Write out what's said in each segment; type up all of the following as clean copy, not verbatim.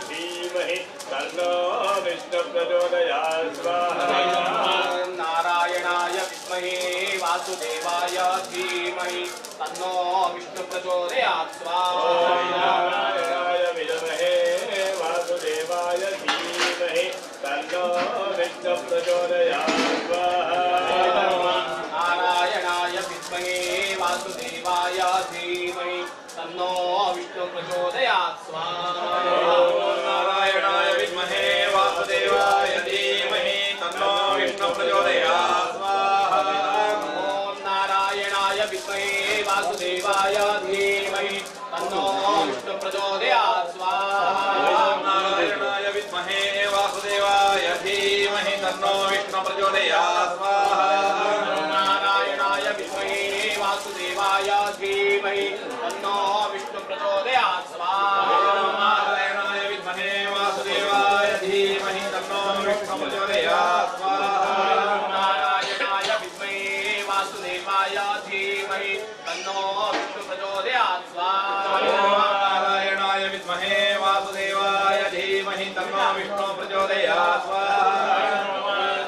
धीमहि तन्नो विष्णु प्रचोदयात् स्वाहा। नारायणाय विद्महे वासुदेवाय धीमहि तन्नो विष्णु प्रचोदयात् स्वाहा। नारायणाय विद्महे वासुदेवाय धीमहि तन्नो विष्णु प्रचोदयात् स्वाहा। नारायणाय विद्महे वासुदेवाय धीमहि तन्नो विष्णु प्रचोदयात् स्वाहा। नारायणाय विद्महे वासुदेवाय धीमहि तन्नो विष्णु प्रचोदयात् स्वाहा। ॐ नारायणाय विद्महे वासुदेवाय धीमहि तन्नो विष्णु प्रचोदयात् स्वाहा। नारायणाय विद्महे वासुदेवाय धीमहि तन्नो विष्णु प्रचोदयात् स्वाहा। नारायणाय विद्महे वासुदेवाय धीमहि तन्नो विष्णु प्रचोदयात् स्वाहा। नारायणाय विद्महे वासुदेवाय धीमहि तन्नो विष्णु प्रचोदयात् स्वाहा। नारायणाय विद्महे वासुदेवाय धीमहि तन्नो विष्णु प्रचोदयात् स्वाहा। नारायणाय विद्महे वासुदेवाय धीमहि तन्नो विष्णु प्रचोदयात् स्वाहा।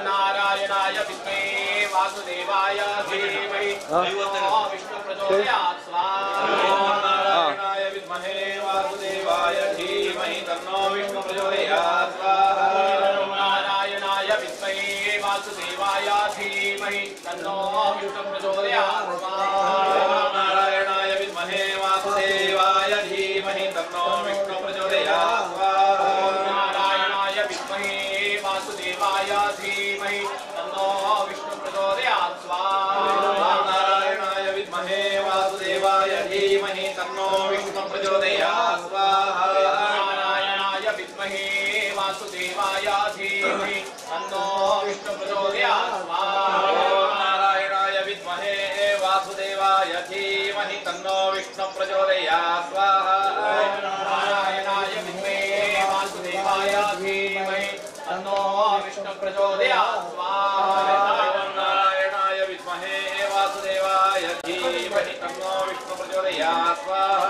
नारायणाय विद्महे वासुदेवाय धीमहि तन्नो विष्णु प्रचोदयात् स्वाहा। नारायणाय विद्महे वासुदेवाय धीमहि तन्नो विष्णु प्रचोदयात् स्वाहा। नारायणाय विद्महे वासुदेवाय धीमहि तन्नो विष्णु प्रचोदयात् स्वाहा। नारायणाय विद्महे वासुदेवाय धीमहि तन्नो विष्णु प्रचोदयात् स्वाहा। नारायणाय विद्महे वासुदेवाय धीमहि तन्नो विष्णु प्रचोदयात् स्वाहा। नारायणाय विद्महे वासुदेवाय धीमहि तन्नो विष्णु प्रचोदयात् स्वाहा। नारायणाय विद्महे वासुदेवाय धीमहि तन्नो विष्णु प्रचोदयात् स्वाहा। नारायणाय विद्महे वासुदेवाय धीमहि तन्नो विष्णु प्रचोदयात् स्वाहा। नारायणाय विद्महे वासुदेवाय धीमहि तन्नो विष्णु प्रचोदयात् स्वाहा। नारायणाय विद्महे वासुदेवाय धीमहि तन्नो विष्णु प्रचोदयात् स्वाहा। नारायणाय विद्महे वासुदेवाय धीमहि तन्नो विष्णु प्रचोदयात् स्वाहा।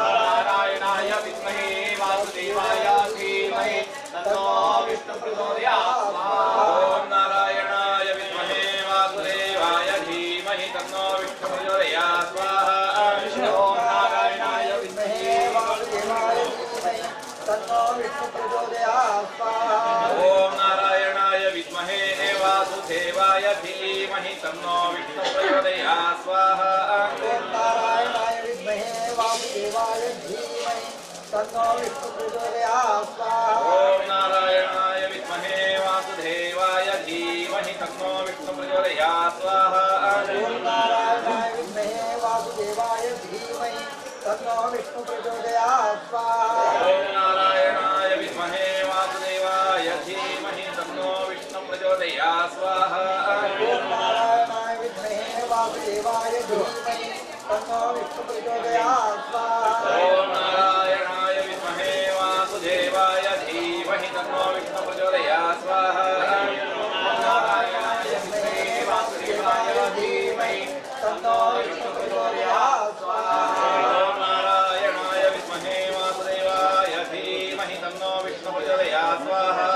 नारायणाय विद्महे वासुदेवाय धीमहि तन्नो विष्णु प्रचोदयात् स्वाहा। नारायणाय विद्महे वासुदेवाय धीमहि तन्नो विष्णु प्रचोदयात् स्वाहा। ॐ नारायणाय विद्महे वासुदेवाय धीमहि तन्नो विष्णु प्रचोदयात् स्वाहा। ॐ नारायणाय विद्महे वासुदेवाय धीमहि तन्नो विष्णु प्रचोदयात् स्वाहा। ॐ नारायणाय विद्महे वासुदेवाय धीमहि तन्नो विष्णु प्रचोदयात् स्वाहा। ॐ नारायणाय विद्महे वासुदेवाय धीमहि तन्नो विष्णु प्रचोदयात् स्वाहा। ॐ नारायणाय विद्महे वासुदेवाय धीमहि तन्नो विष्णु प्रचोदयात् स्वाहा। ॐ नारायणाय विद्महे वासुदेवाय धीमहि तन्नो विष्णु प्रचोदयात् स्वाहा। ॐ नारायणाय विद्महे वासुदेवाय धीमहि तन्नो विष्णु प्रचोदयात् स्वाहा। नारायणाय विद्महे वासुदेवाय धीमहि तन्नो विष्णु प्रचोदयात् स्वाहा। ॐ नारायणाय विद्महे वासुदेवाय धीमहि तन्नो विष्णु प्रचोदयात् स्वाहा।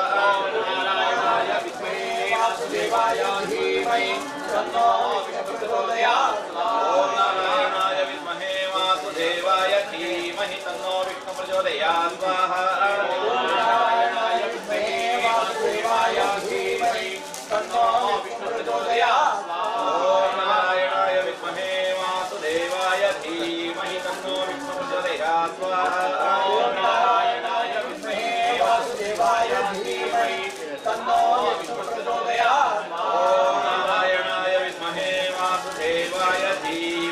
नारायणाय विद्महे वासुदेवाय धीमहि तन्नो विष्णु प्रचोदयात् स्वाहा। ॐ नारायणाय विद्महे वासुदेवाय धीमहि तन्नो विष्णु प्रचोदयात् स्वाहा। नारायणाय विद्महे वासुदेवाय धीमहि तन्नो विष्णु प्रचोदयात् स्वाहा। ॐ नारायणाय विद्महे वासुदेवाय धीमहि तन्नो विष्णु प्रचोदयात् स्वाहा। ॐ नारायणाय विद्महे वासुदेवाय धीमहि तन्नो विष्णु प्रचोदयात् स्वाहा। ॐ नारायणाय विद्महे वासुदेवाय धीमहि तन्नो विष्णु प्रचोदयात् स्वाहा। नारायणाय विद्महे वासुदेवाय धीमहि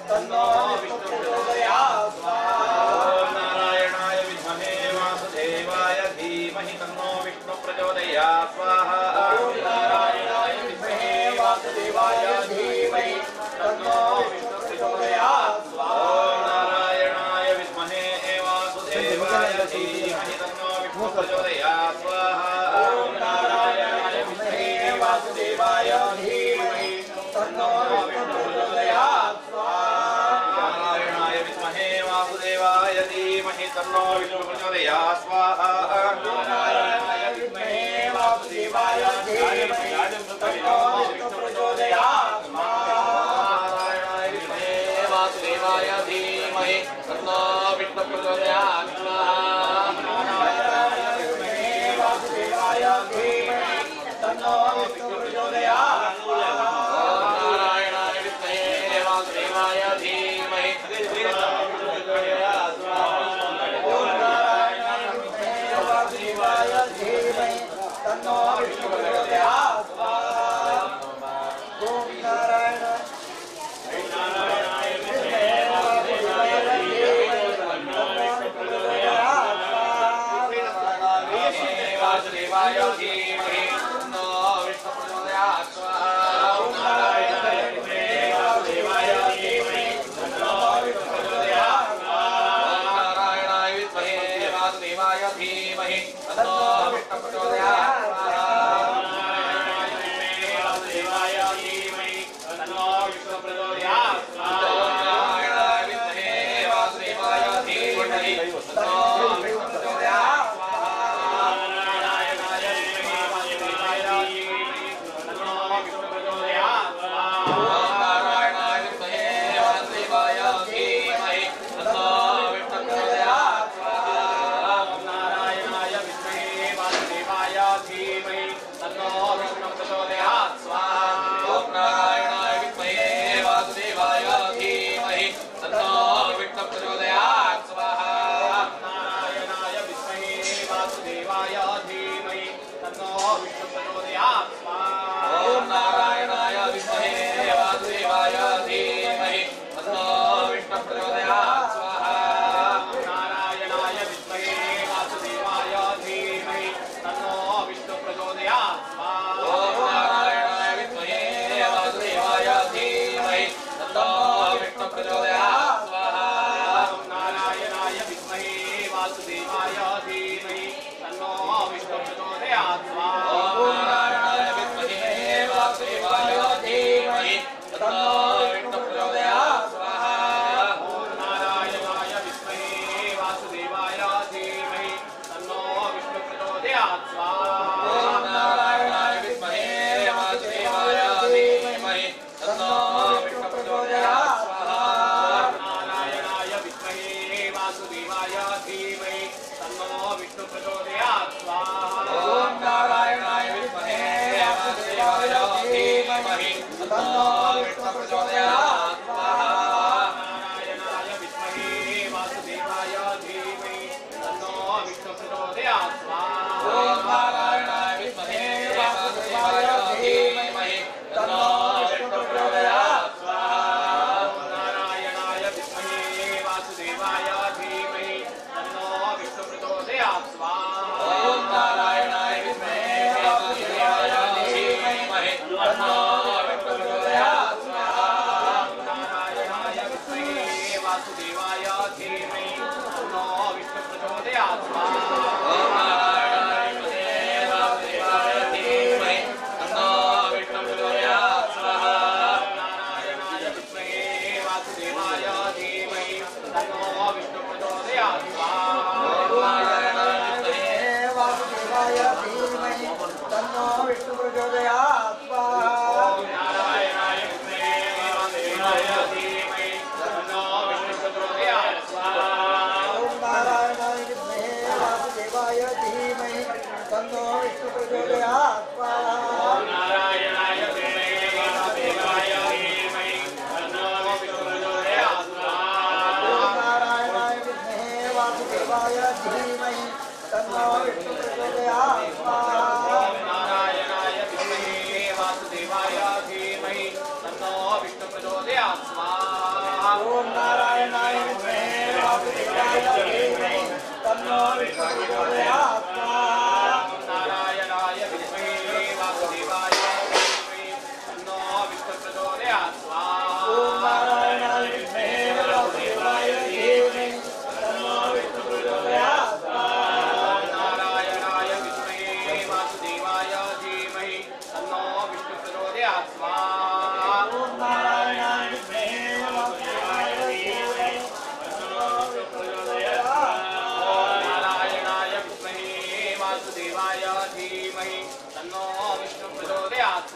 तन्नो विष्णु प्रचोदयात् स्वाहा। ॐ नारायणाय विद्महे वासुदेवाय धीमहि तन्नो विष्णु प्रचोदयात् स्वाहा। ॐ नारायणाय विद्महे वासुदेवाय धीमहि तन्नो विष्णु प्रचोदयात् स्वाहा। ॐ नारायणाय विद्महे वासुदेवाय धीमहि तन्नो विष्णु प्रचोदयात् स्वाहा। ॐ नारायणाय विद्महे वासुदेवाय धीमहि तन्नो विष्णु विष्णु प्रचोदयात् स्वाहा। नारायणाय विद्महे वासुदेवाय धीमहि तन्नो विष्णु प्रचोदयात् स्वाहा। नारायणाय विद्महे वासुदेवाय धीमहि तन्नो विष्णु प्रचोदयात् स्वाहा। नारायणाय विद्महे वासुदेवाय धीमहि तन्नो विष्णु प्रचोदयात् स्वाहा। नारायणाय विद्महे वासुदेवाय धीमहि तन्नो विष्णु प्रचोदयात् स्वाहा। ओम नारायणाय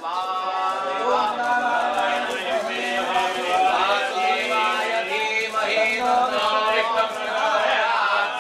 वासुदेवाय धीमहि तन्नो विष्णुः प्रचोदयात्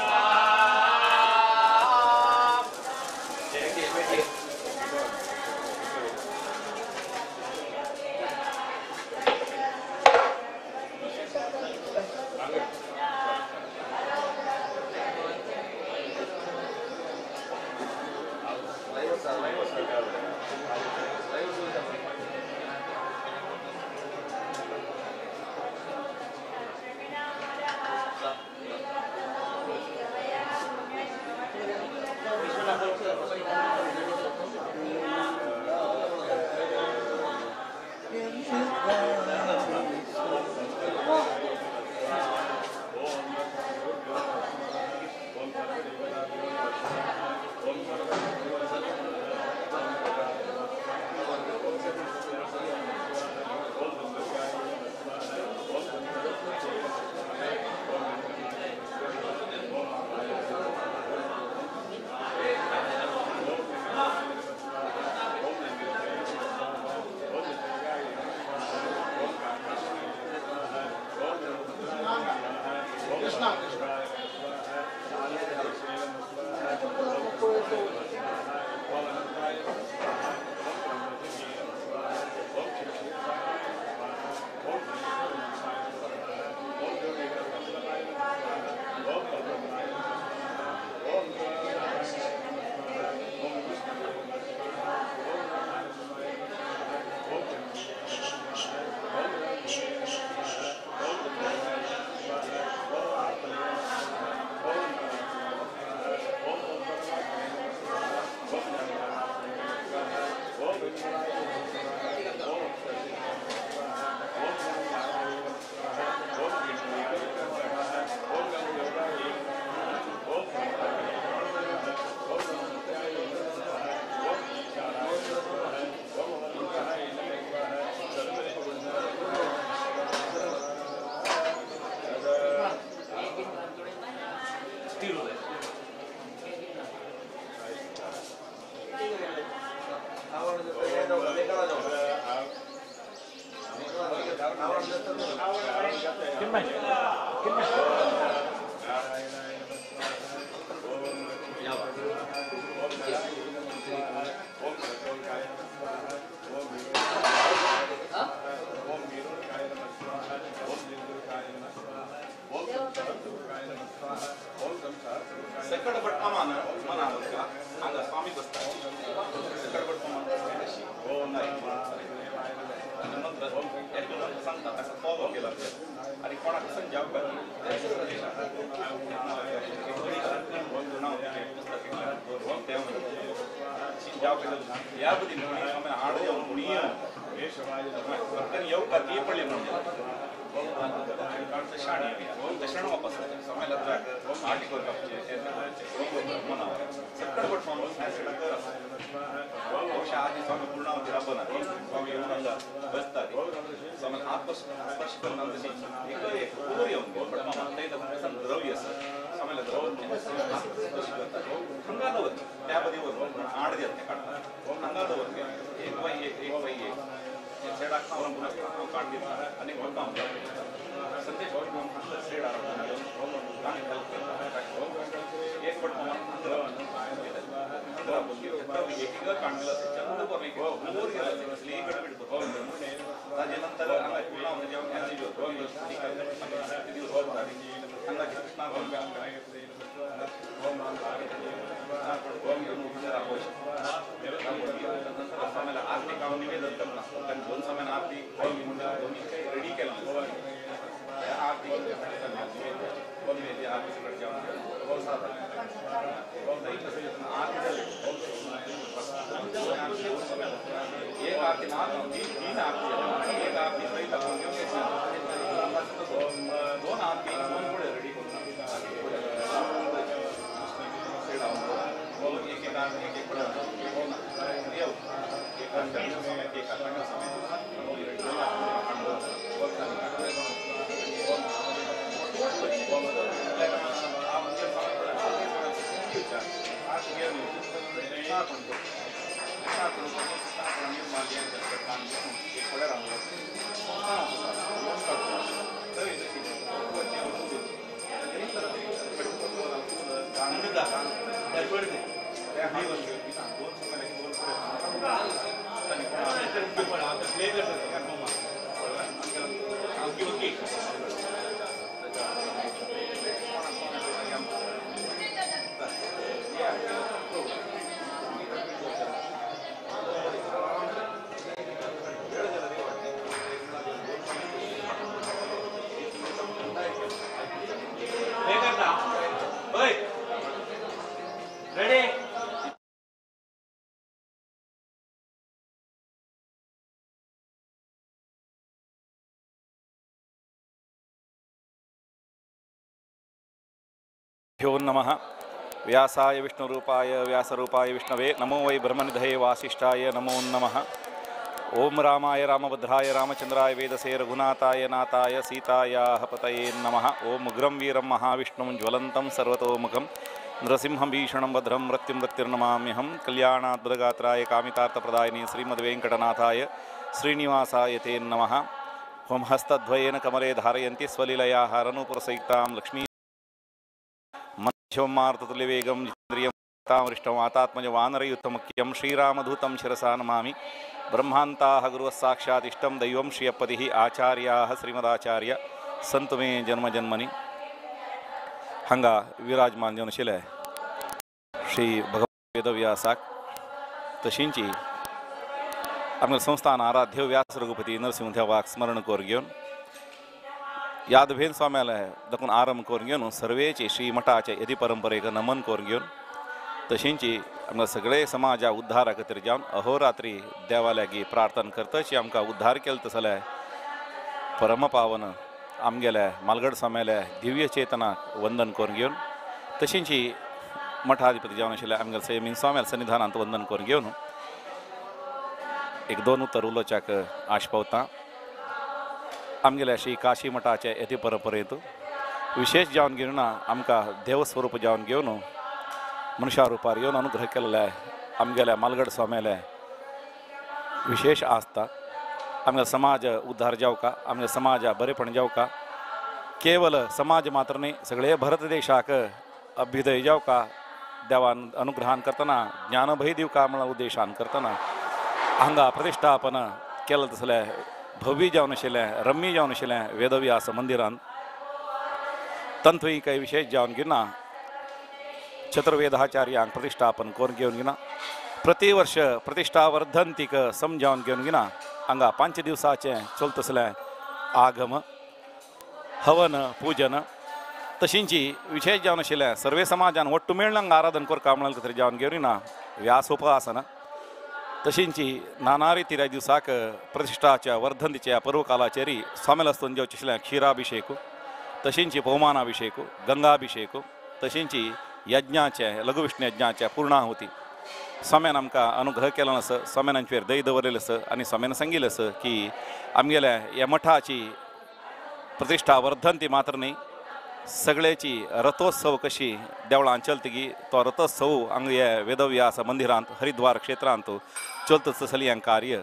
स्वाहा। भ्यो नमः। व्यासाय विष्णुरूपाय व्यासरूपाय विष्णवे नमो वै ब्रह्मनिधये वासिष्ठाय नमो नमः। ओम रामाय रामभद्राय रामचंद्राय वेदसे रघुनाथाय नाथाय सीतायाः पतये नमः। ओम उग्रं वीरं महाविष्णुं ज्वलन्तं सर्वतोमुखं नृसिंहं भीषणं भद्रं मृत्युं मृत्युर्नमाम्यहं। कल्याणाद्भुतगात्राय कामितार्थप्रदायिने श्रीमद्वेङ्कटनाथाय श्रीनिवासाय ते नमः। ओम हस्तद्वयेन कमले धारयन्ति स्वलीलया हारनूपुरसयुक्तां लक्ष्मी मध्यमार्ततुल्यवेगं जितेन्द्रियं तामृष्टं वातात्मज वानरयुतमुख्यं श्रीरामदूतं शिरसा नमामि। ब्रह्मान्ताः गुरुवः साक्षात् इष्टं दैवं श्रियपतिः आचार्याः श्रीमदाचार्य सन्तु मे जन्म जन्मनि। हांगा विराजमान जावन आशिल्ले श्री भगवान वेदव्यासाक तशींची आमगे संस्थान आराध्य व्यास रघुपती नरसिंह देवाक स्मरण करून घेवन यादभेन स्वाम्याले दखून आरंभ करून घेवन सर्वेचे श्री मठाचे यदी परंपरेक नमन करून घेवन तशींची आमकां सगळे समाजा उद्धारा खातीर जावन अहोरात्री देवा लागीं प्रार्थना करतची आमकां उद्धार केलो तसले परमपावन आमगेले मालगड स्वाम्याले दिव्य चेतनाक वंदन करून घेवन तशींची मठाधिपती जावन आशिल्ले आमगेले सयमीन स्वाम्याले सन्निधानांत वंदन करून घेवन एक दोन उतर उलोवच्याक आश पावता। आमगेल्या श्री काशी मठाचे यती परंपरेंत विशेष जावन घेवन आमकां देवस्वरूप जावन घेवन मनशा रुपार येवन अनुग्रह केल्ले आमगेल्या मालगड स्वाम्याले विशेष आसता। आमगे समाज उद्धार जावका, आमगे समाजा बरेपण जावका, केवल समाज मात्र न्ही सगळे भारत देशाक अभ्युदय जावका देवान अनुग्रहान करतना ज्ञानभय दिवका म्हणून उद्देशान करतना हांगा प्रतिष्ठापन केलें तसलें भव्य जावन आशिल्लें रम्य जावन आशिल्लें वेदव्यास मंदिरान तंतूय कांय विशेष जावन घेना चतुर्वेदाचार्यांक प्रतिष्ठापन करून घेवन घेना प्रति वर्ष प्रतिष्ठा वर्धंतीक समजावन घेवन घेना हांगा 5 दिवसाचें चलतसलें आगम हवन पूजन तशींची विशेष जावन आशिल्लें सर्वे समाजान ಒಟ್ಟು मेळ्ळें हांगा आराधन करता म्हणून खातीर जावन घेवन येना व्यासोपासन तशींची नाना रिती त्या दिवसाक प्रतिष्ठाच्या वर्धंतीच्या पर्वकालाचेर स्वामेल आसून जेवचें आशिल्लें क्षीराभिषेक तशींची पवमानाभिषेक गंगाभिषेक तशींची यज्ञाचे लघुविष्णु यज्ञाचे पूर्णाहुती स्वाम्यान आमकां अनुग्रह केलो आसा, स्वाम्यान आमचेर दय दवरलेली आसा आनी स्वाम्यान सांगिल्लें आसा की आमगेल्या ह्या मठाची प्रतिष्ठा वर्धंती मात्र न्ही सगळ्याची रथोत्सव कशी देवळान चलतगी तो रथोत्सव हांगा हे वेदव्यास मंदिरांत हरिद्वार क्षेत्रांत चलता तसलें हें कार्य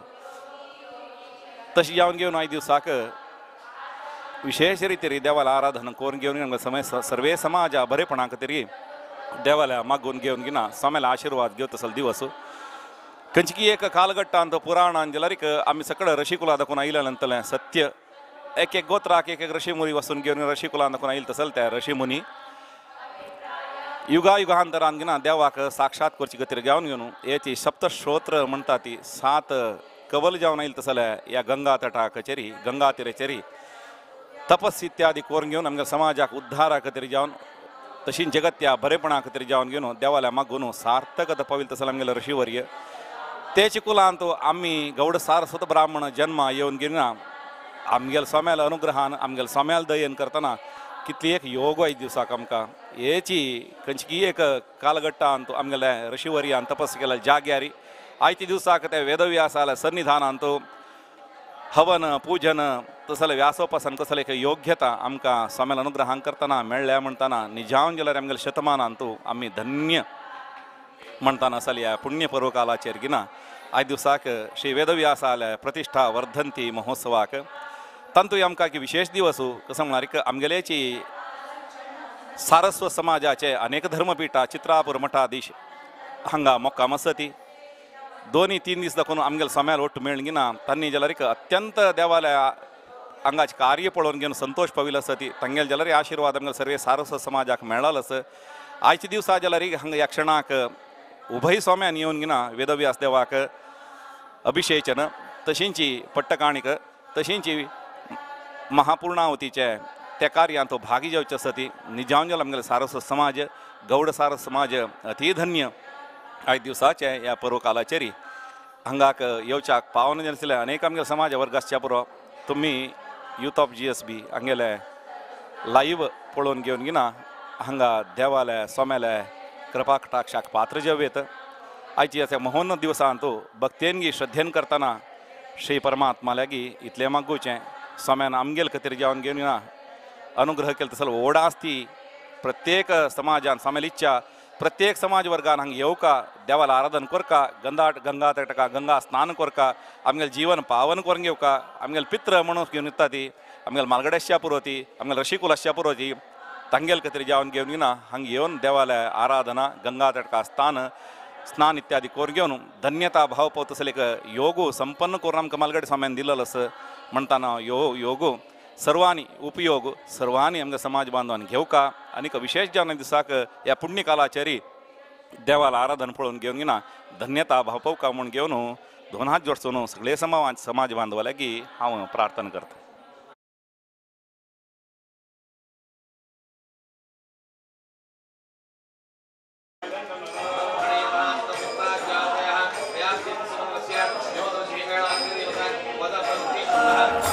तशें जावन घेवन आयज दिवसाक विशेष रितीर देवाला आराधना करून घेवन समय सर्वे समाजा बरेपणा खातीर देवाला मागून घेवन घेना स्वाम्याला आशिर्वाद घेवता तसलो दिवस खंयची एक कालघट्टांत पुराणान जाल्यार आमी सगळे ऋषिकुला दाखोवन आयिल्लें नंतरलें सत्य एक एक गोत्राक एक एक ऋषिमुनी वसून घेवन ऋषिकुलान दाखोवन आयिल्ले तसले त्या ऋषिमुनी युगा युगांतरान घेना देवाक साक्षात करचे खातीर घेवन घेवन हेची सप्तश्रोत्र म्हणटा ती 7 कवल जावन आयिल्ले तसले ह्या गंगा तटा कचेरी गंगा तिरेचेरी तपस इत्यादी करून घेवन आमच्या समाजाक उद्धारा खातीर जावन तशी जगत्या बरेपणा खातीर जावन घेवन देवाल्या मागून सार्थक पाविल्ले तसले आमगेले ऋषिवर्य तेचे कुलांत आमी गौड सारस्वत ब्राह्मण जन्मा येवन घेवन आमगेले स्वाम्याला अनुग्रहान आमगेले स्वाम्याला दयेन करतना कितली एक योग आयज दिवसाक आमकां हेची खंयची एक कालघट्टांत आमगेले ऋषिवर्यान तपस केल्या जाग्यारी आयच्या दिवसाक त्या वेदव्यासाल्या सन्निधानांत हवन पूजन तसलें व्यासोपासन कसलें एक योग्यता आमकां स्वाम्याला अनुग्रहान करतना मेळ्ळ्या म्हणटाना निजावन जाल्यार आमगेल्या शतमानांत आमी धन्य म्हणटाना आसल्या पुण्य पर्वकालाचेर गिना आयज दिवसाक श्री वेदव्यासाल्या प्रतिष्ठा वर्धंती महोत्सवाक तांतूय आमकां की विशेष दिवस कसो म्हळ्यार आमगेल्याची सारस्वत समाजाचे अनेक धर्मपीठा चित्रापूर मठाधीश हांगा मोक्काम आसती 2-3 दीस दाखोवन आमगेले स्वाम्याल ಒಟ್ಟು मेळगिना तांणी जाल्यार अत्यंत देवालय हांगाचे कार्य पळोवन घेवन संतोष पाविल्लो आसती तांगेले जाल्यार आशिर्वाद आमगेले सर्वे सारस्वत समाजाक मेळ्ळो आसा. आयच्या दिवसा जाल्यार हांगा ह्या क्षणाक उभय स्वाम्यान येवन गिना वेदव्यास देवाक अभिषेचन तशींची पट्टकाणीक तशींची महापूर्णावतीचे त्या कार्यांत तो भागी जावचे आसती. निजावन जाल्यार आमगेले सारस्वत समाज गौड सारस्वत समाज अतिधन्य आयज दिवसाचे ह्या पर्वकालाचेर हांगाक येवच्याक पावन नासले अनेक आमगेले समाज वर्गासच्या पुरो तुमी यूथ ऑफ GSB हांगेले लायव्ह पळोवन घेवन गिना हांगा देवाले स्वाम्याले कृपा कटाक्षाक पात्र जेवेत. आयची अशा महोन्नत दिवसांत भक्तेनगी श्रद्धेन करतना श्री परमात्मा लागीं इतलें मागुचें स्वाम्यान आमगेल खातीर जेवन घेवन गिना अनुग्रह केलो तसो ओडा आसती प्रत्येक समाजान स्वाम्याली इच्छा प्रत्येक समाज वर्गान हांगा येवका देवाला आराधन करका गंगा तटका गंगा स्नान करका आमगेले जीवन पावन करून घेवका आमगेले पित्र म्हणून घेवन येता ती आमगेले मालगड्याच्या पुरवती आमगेले रशिकुलाच्या पुरवती तांगेल खातीर जेवन घेवन घेना हांगा येवन देवाले आराधना गंगा तटका स्थान स्नान इत्यादी करून घेवन धन्यता भाव पावता तसले एक योगो संपन्न करून आमकां मालगडे स्वाम्यान दिल्लो आसा म्हणटाना योगो सर्वांनी उपयोग सर्वांनी आमकां समाज बांधवान घेवका आनीक विशेष जावन दिसाक ह्या पुण्यकालाचेर देवाला आराधन पळोवन घेवन घेना धन्यता भाव पावका म्हूण घेवन दोन हात जोडचो सगळे समाज बांधवा लागीं हांव प्रार्थना करता. Bye.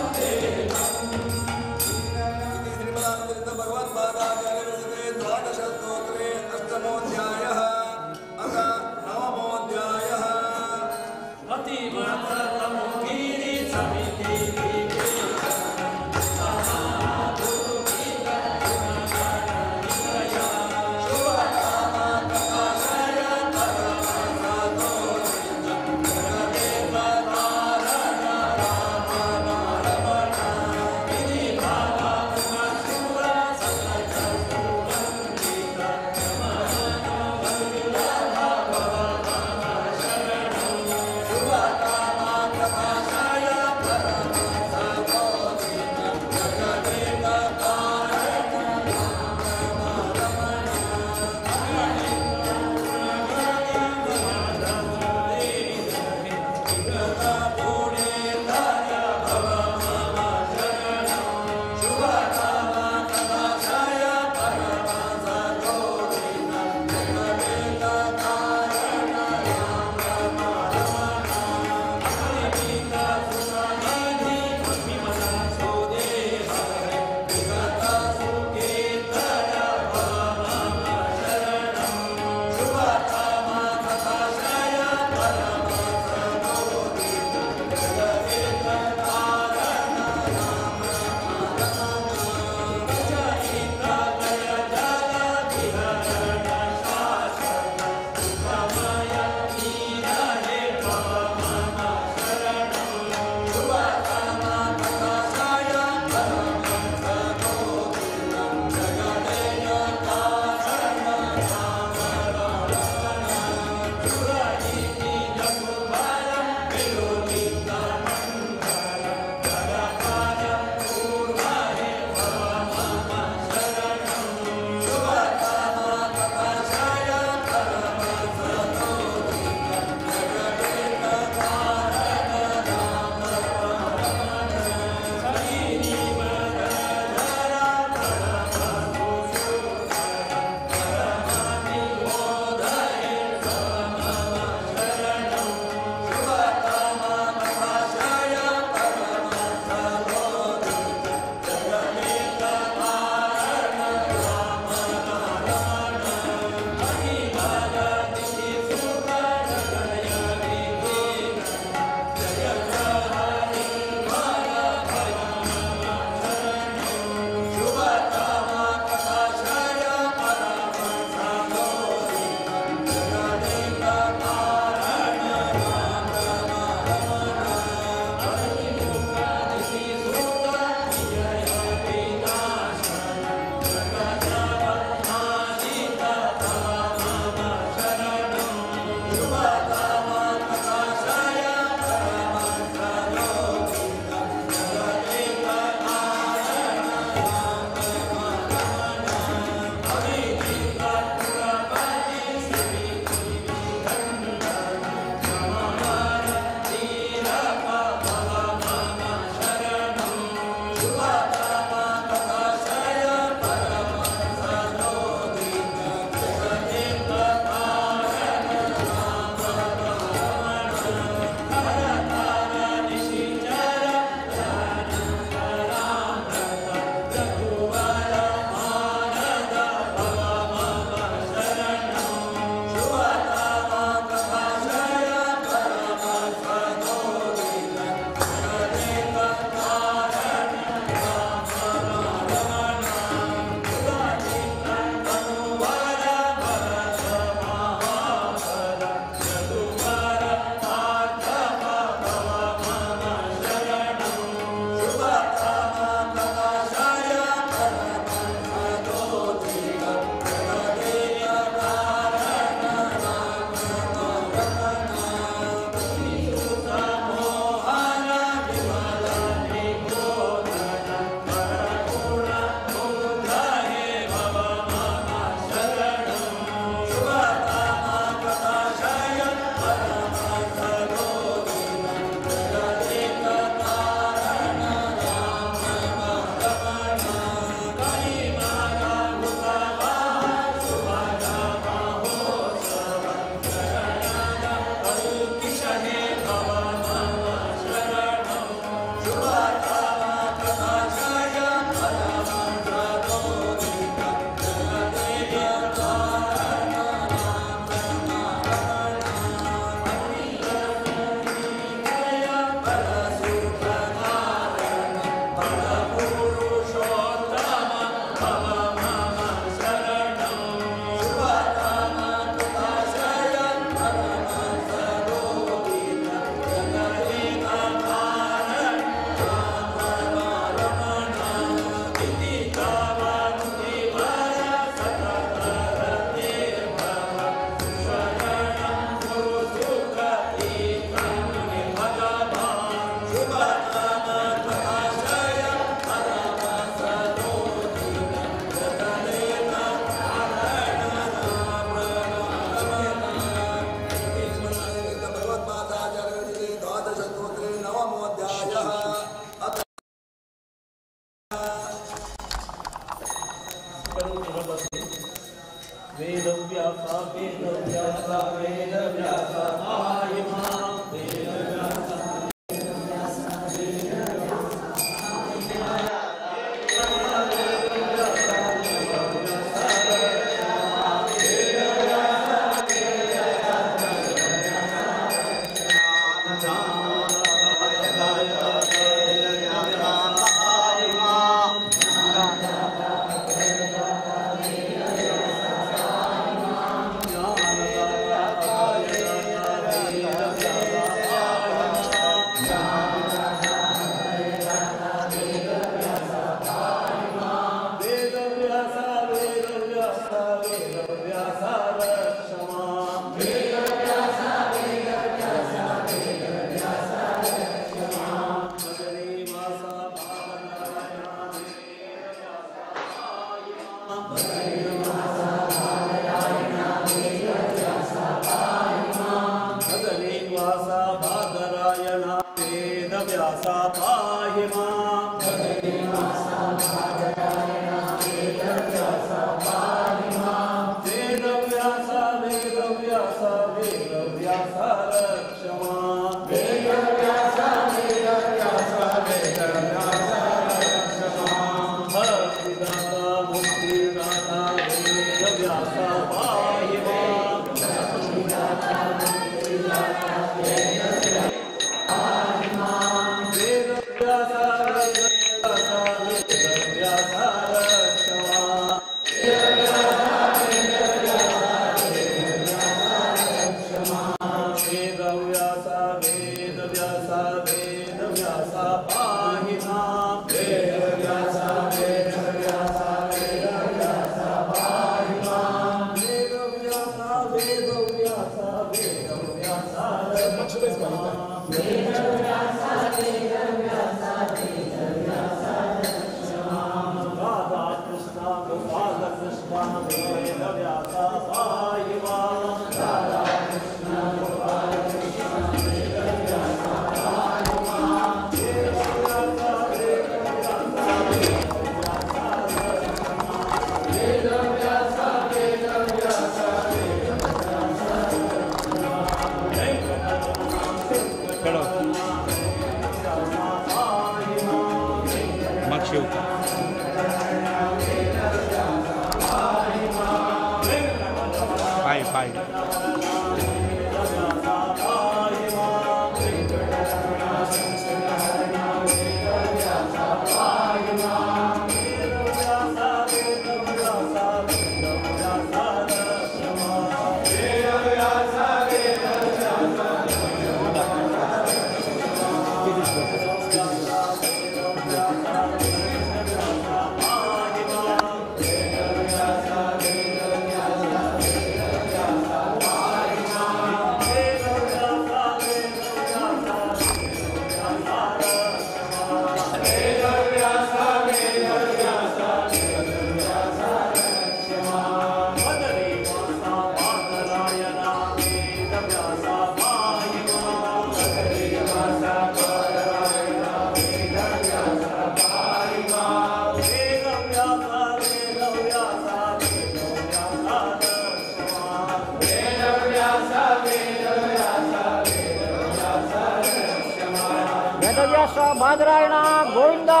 Badarayana Govinda.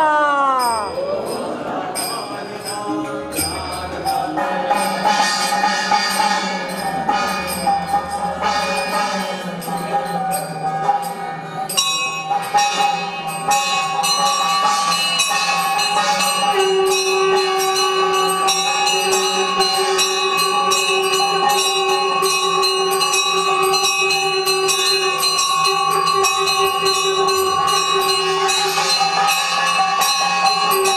Thank you.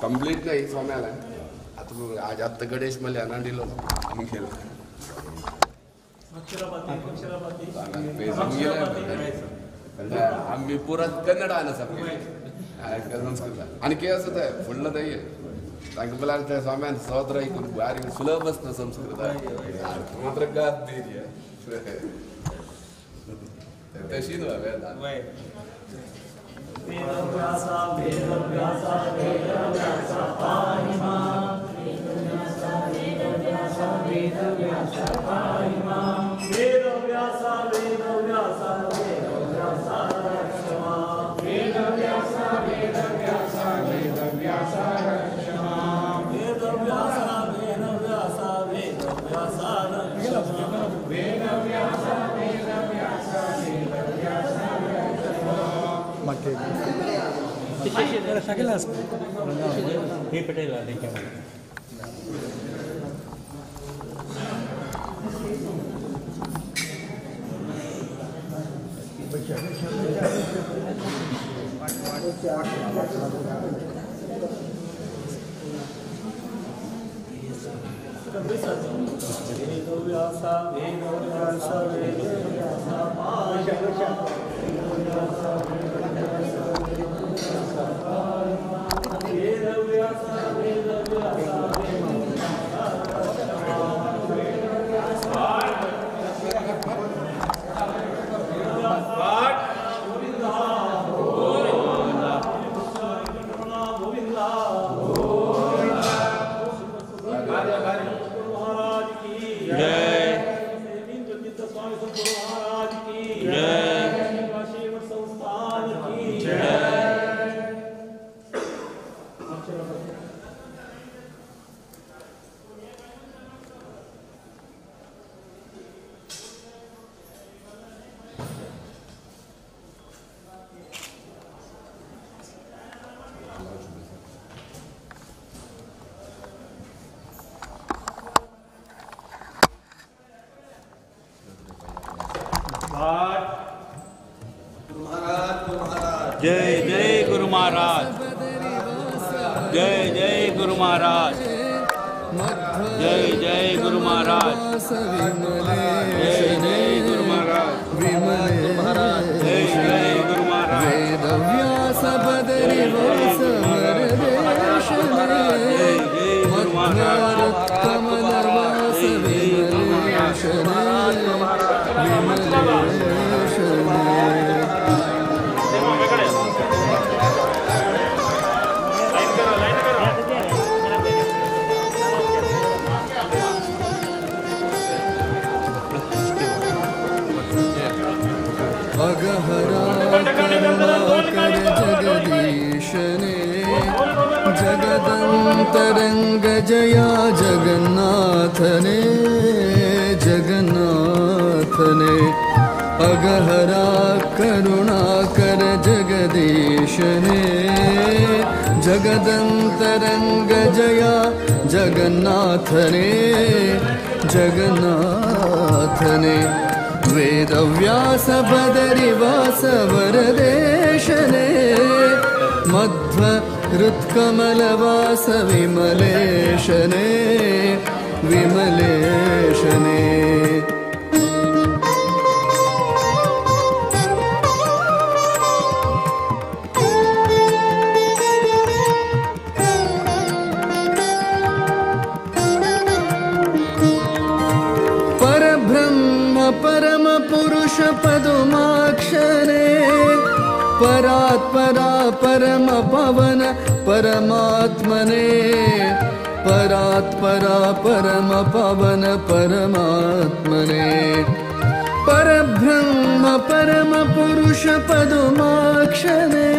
Complete नाही स्वामी आला आता आज आता गणेश मला अनांडिलो आम्ही गेलो आम्ही पुरात कन्नड आलं सारखे संस्कृत आणि के असं आहे फुडलं नाही तांकां बोला स्वाम्यान स्तोत्र ऐकून बारीक सुलभ आसता संस्कृत मात्र गात धैर्य तशी न्हू. जय जय गुरु महाराज, जय जय गुरु महाराज, जय जय गुरु महाराज, जय जय गुरु महाराज, जय जय गुरु महाराज। वेदव्यास बदरिवास वरदेशने मध्वरत्कमलवास विमलेशने विमलेशने। अगहरा करुणाकर जगदीशने जगदंतरंग जया जगन्नाथने जगन्नाथने। अगहरा करुणाकर जगदीशने जगदंतरंग जया जगन्नाथने जगन्नाथने। वेदव्यास बदरिवास वरदेशने मध्वहृत्कमलवास विमलेशने विमलेशने। परम पुरुष पदुमाक्षरे परात्परा परम पवन परमात्मने परात्परा परम पवन परमात्मने। परब्रह्म परम पुरुष पदुमाक्षरे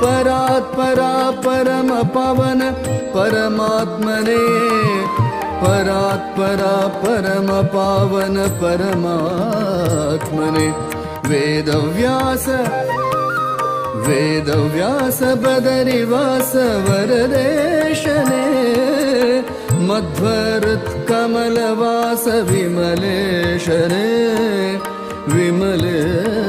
परात्परा परम पवन परमात्मने परात्परा परम पावन परमात्मने। वेदव्यास वेदव्यास बदरिवास वरदेशने मध्वहृत्कमलवास विमलेशने विमलेशने।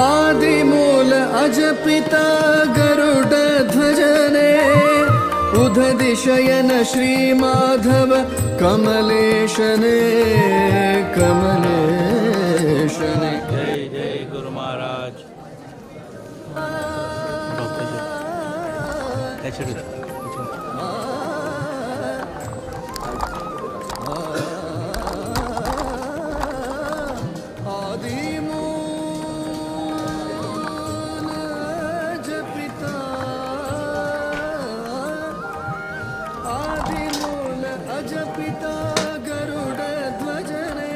आदिमूल अजपिता गरुड ध्वजने उदधिशयन श्री माधव कमलेशने कमलेशने। जय जय गुरु महाराज। अजपिता गरुड ध्वजने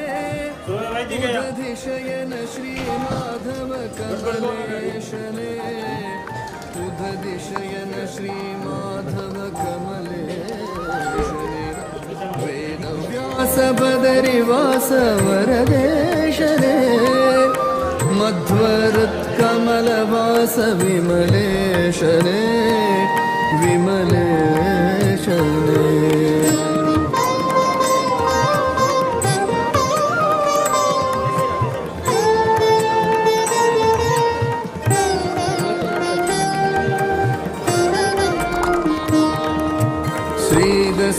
उदधिशयन श्री माधव कमलेशने उदधिशयन श्री माधव कमलेशने। वेदव्यास बदरिवास वरदेशने मध्वहृत्कमलवास विमलेशने विमलेशने।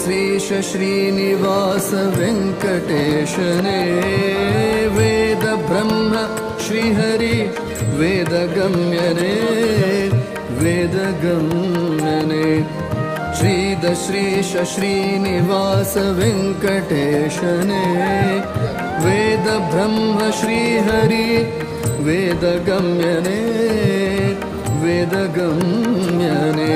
श्रीश श्रीनिवास वेंकटेशने वेद ब्रह्म श्रीहरि वेदगम्यने वेदगम्यने। श्रीदश्रीश श्रीनिवास वेंकटेशने वेद ब्रह्म श्रीहरि वेदगम्यने वेदगम्यने।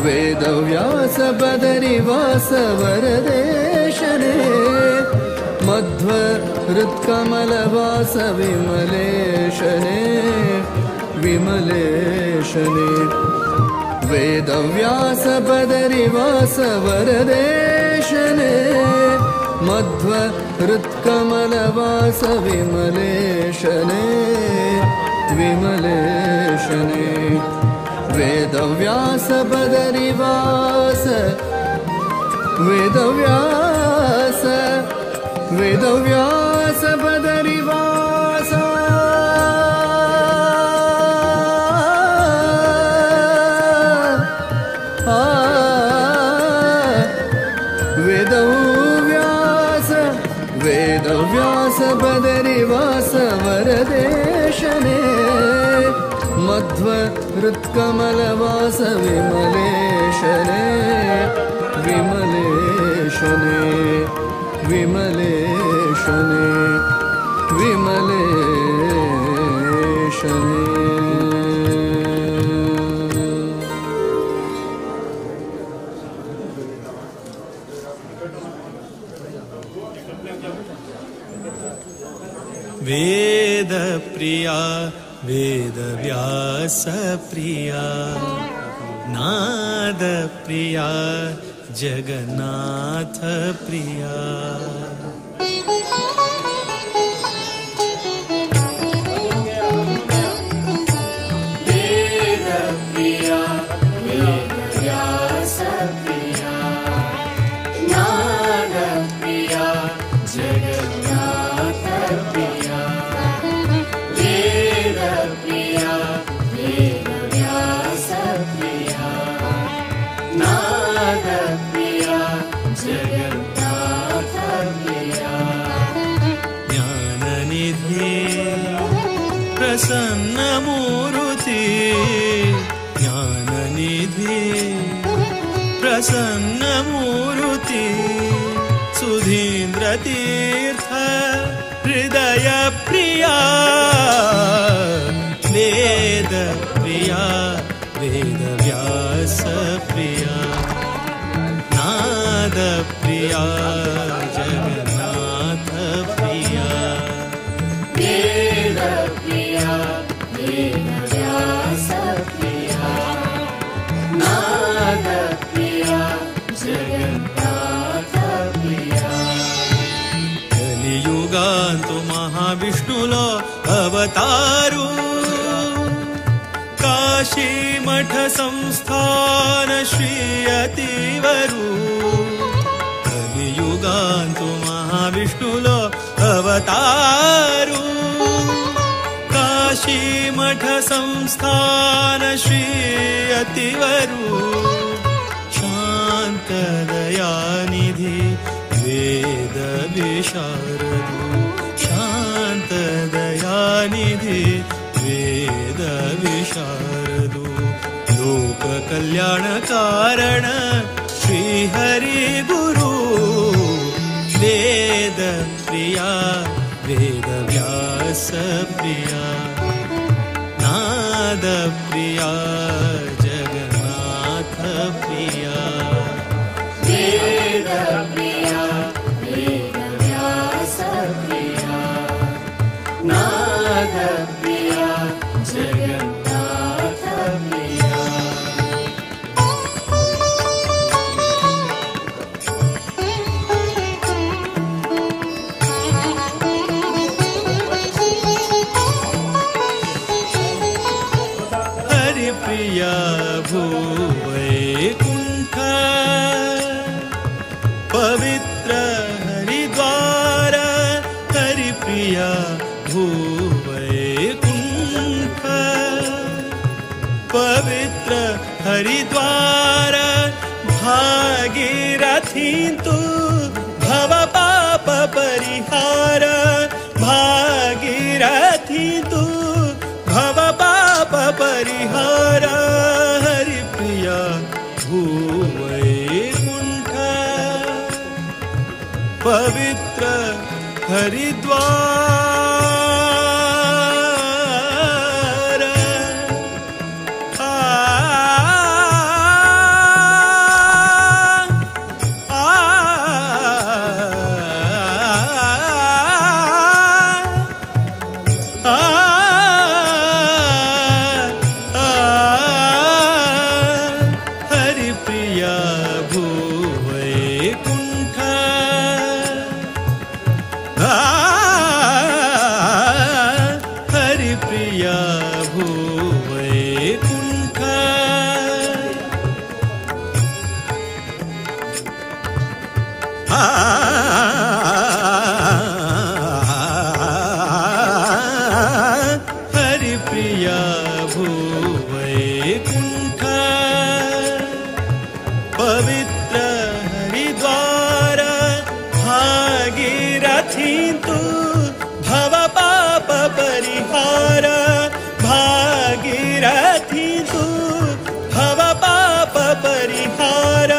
वेदव्यास बदरिवास वरदेशने मध्वहृत्कमलवास विमलेशने विमलेशने। वेदव्यास बदरिवास वरदेशने मध्वहृत्कमलवास विमलेशने विमलेशने। वेदव्यास बदरिवास वेदव्यास वेदव्यास बदरिवास वेदव्यास वेदव्यास बदरिवास वरदेशने मध्वहृत्कमलवास विमलेशने विमलेशने विमलेशने विमलेशने। वेद प्रिया वेदव्यास प्रिया नाद प्रिया जगन्नाथ प्रिया। वेद प्रिया वेदव्यास प्रिया नाद प्रिया जगन्नाथ प्रिया। वेद प्रिया वेदव्यास प्रिया नाद प्रिया जगन्नाथ प्रिया। ज्ञाननिधि प्रसन्न मूर्ति ज्ञाननिधि प्रसन्न मूर्ति सुधीन्द्र तीर्थ हृदय प्रिया वेद प्रिया वेदव्यास प्रिया नाद प्रिया जगन्नाथ प्रिया। वेद प्रिया वेदव्यास प्रिया नाद प्रिया जगन्नाथ प्रिया। कलियुगांतु महाविष्णुलो अवतारू काशी मठ संस्थान श्री अतिवरु। कलियुगांतु महाविष्णुलो अवतारू काशी मठ संस्थान श्री अतिवरु। शांत दयानिधि वेद विशारदु शांत दयानिधि वेद विशारदु। लोक कल्याण कारण श्री हरि गुरु वेद प्रिया वेद व्यास प्रिया नाद प्रिया जगन्नाथ प्रिया। वेद प्रिया वेद व्यास प्रिया नाद प्रिया जगन्नाथ प्रिया। भूवैकुंठ पवित्र हरिद्वार भागीरथी तू भव पाप परिहार भागीरथी तू भव पाप परिहार हरिप्रिया भूवैकुंठ पवित्र हरिद्वार। आ आ आ हरिप्रिया भूवैकुंठ हरिप्रिया भूवैकुंठ। हरिप्रिया भूवैकुंठ पवित्र हरिद्वार भागीरथी तू भव पाप परिहार भागीरथी तू भव पाप परिहार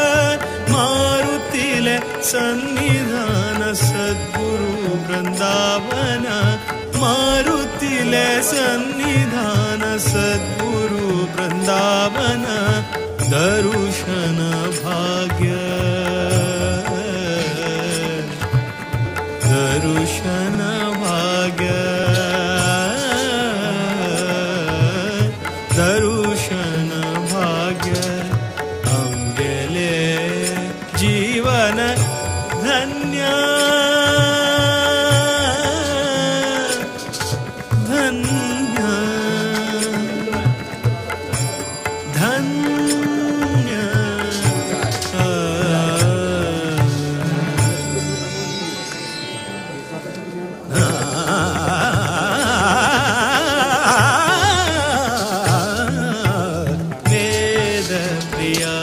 मारुतिले सन्निधान सद्गुरु वृंदावन मारुतिले सन्निधान सद्गुरु वृंदावन दर्शन भाग्य दर्शन भाग्य दर्शन भाग्य अंगेले जीवन धन्य धन्य धन्य। वेद प्रिया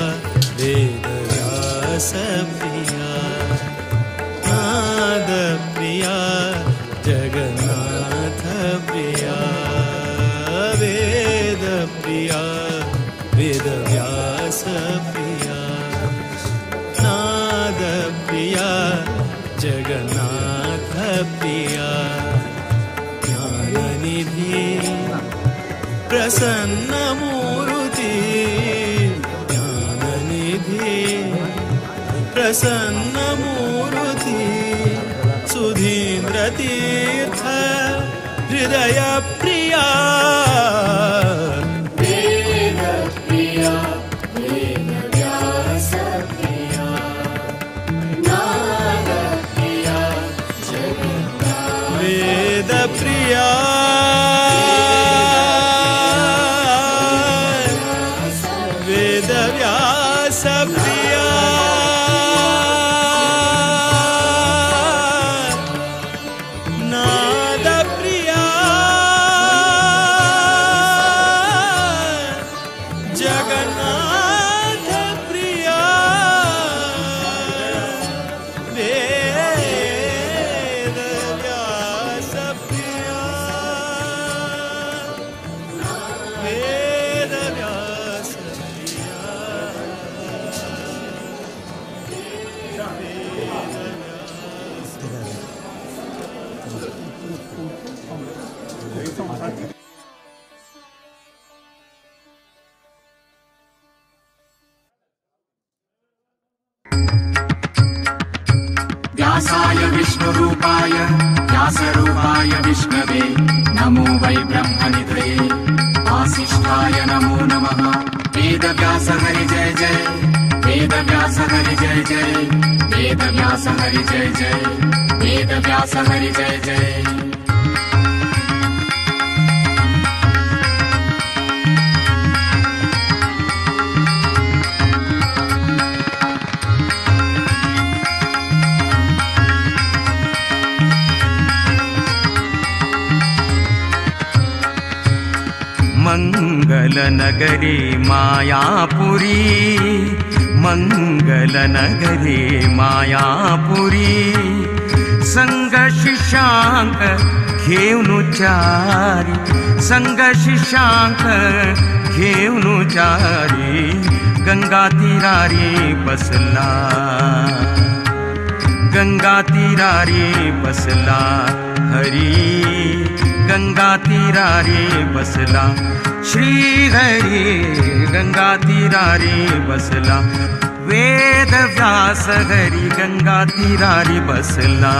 वेद व्यास प्रिया नाद प्रिया जगन्नाथ प्रिया वेद प्रिया वेद व्यास प्रिया नाद प्रिया जगन्नाथ प्रिया ज्ञाननिधि प्रसन्न मूर्ति ज्ञाननिधि प्रसन्न मूर्ति सुधीन्द्र तीर्थ हृदय प्रिया वेद प्रिया वेद व्यास प्रिया नाद प्रिया जगन्नाथ वेद प्रिया वेद व्यास प्रिया नाद प्रिया जगन्नाथ प्रिया वेद व्यास प्रिया वेद व्यास प्रिया व्यासाय विष्णुरूपाय व्यासरूपाय विष्णवे नमो वै ब्रह्मनिधये वासिष्ठाय नमो नमः। वेदव्यास हरि जय जय वेदव्यास हरि जय जय वेदव्यास हरि जय जय वेदव्यास हरि जय जय। मंगलनगरी मायापुरी मंगलनगरी मायापुरी संग शिष्यांक घेऊन चारी संग शिष्यांक घेऊन चारी गंगा तीरारी बसला गंगा तीरारी बसला हरी गंगा तीरारी बसला श्री हरी गंगा तीरारी बसला वेद व्यास हरी गंगा तीरारी बसला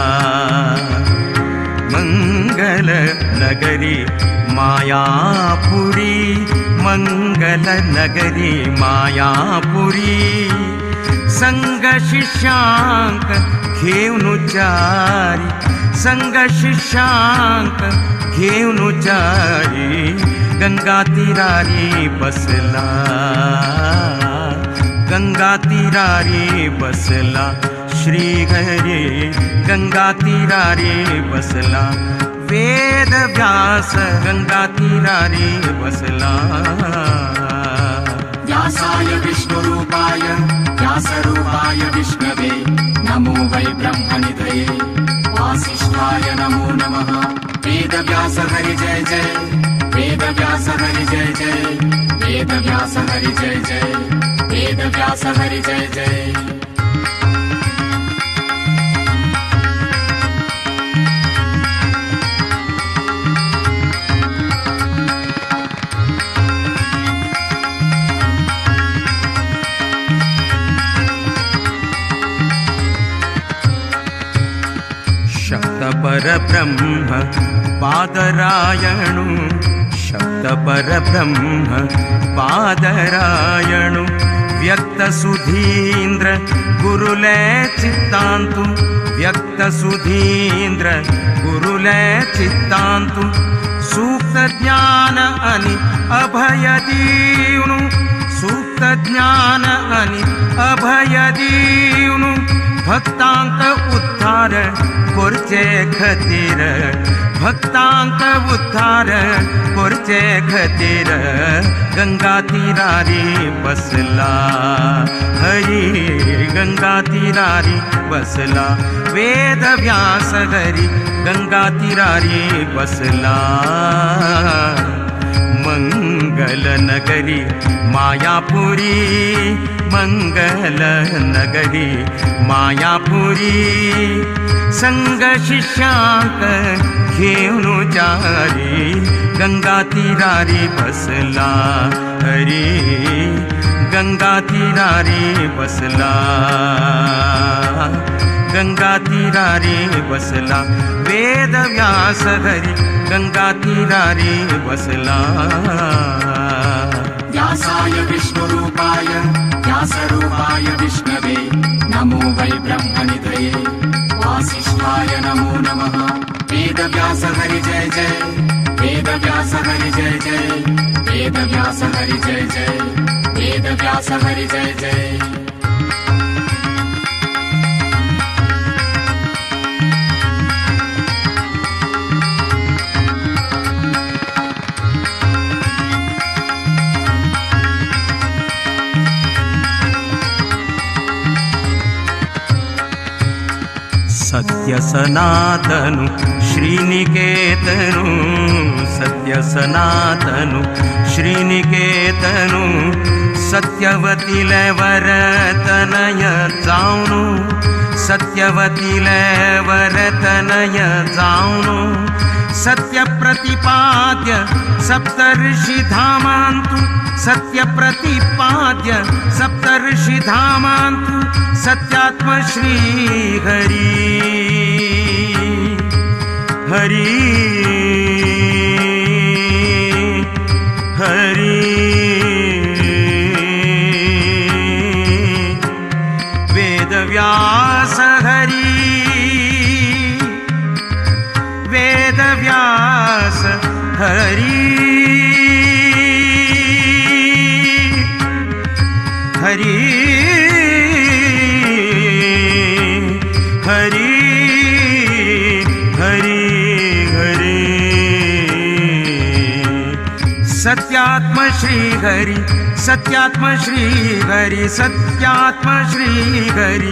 मंगल नगरी मायापुरी मंगल नगरी मायापुरी संग शिष्यांक घेऊन चारी संग शिष्यांक घेऊन चारी गंगा तीरारी बसला गंगा तीरारी बसला श्री हरी गंगा तीरारी बसला वेद व्यास गंगा तीरारी बसला। व्यासाय विष्णुरूपाय व्यासरूपाय विष्णवे नमो वै ब्रह्मनिधये वासिष्ठाय नमो नमः। वेद व्यास हरि जय जय वेद व्यास हरि जय जय वेद व्यास हरि जय जय वेद व्यास हरि जय जय। शब्द परब्रह्म पादरायणु शब्द परब्रह्म पादरायणु व्यक्त सुधीन्द्र गुरुले चित्तांतु व्यक्त सुधीन्द्र गुरुले चित्तांतु सूक्त ज्ञान अनि अभय दीवनु सूक्त ज्ञान अनि अभय दीवनु भक्तांक उद्धार करचे खातीर भक्तांक उद्धार करचे खातीर गंगा तीरारी बसला हरी गंगा तीरारी बसला वेद व्यास हरी गंगा तीरारी बसला मंगल नगरी मायापुरी मंगल नगरी मायापुरी संग शिष्यांक घेऊन चारी गंगा तीरारी बसला हरी गंगा तीरारी बसला गंगा तीरारी बसला वेद व्यास हरी गंगा तीरारी बसला। व्यासाय विष्णुरूपाय व्यासरूपाय विष्णवे नमो वै ब्रह्मनिधये वासिष्ठाय नमो नमः। वेद व्यास हरि जय जय वेद व्यास हरि जय जय वेद व्यास हरि जय जय वेद व्यास हरि जय जय। सत्य सनातनु श्रीनिकेतनु सत्य सनातनु श्रीनिकेतनु सत्यवतीले वरतनय जावनु सत्यवतीले वरतनय जावनु सत्य प्रतिपाद्य सप्तर्षिधामान्तु सत्य प्रतिपाद्य सप्तर्षिधामान्तु सत्यात्म श्री हरि हरि हरि वेद व्यास हरि वेद व्यास हरि हरि हरि हरि हरि। सत्यात्म श्री हरी सत्यात्म श्री हरी सत्यात्म श्री हरी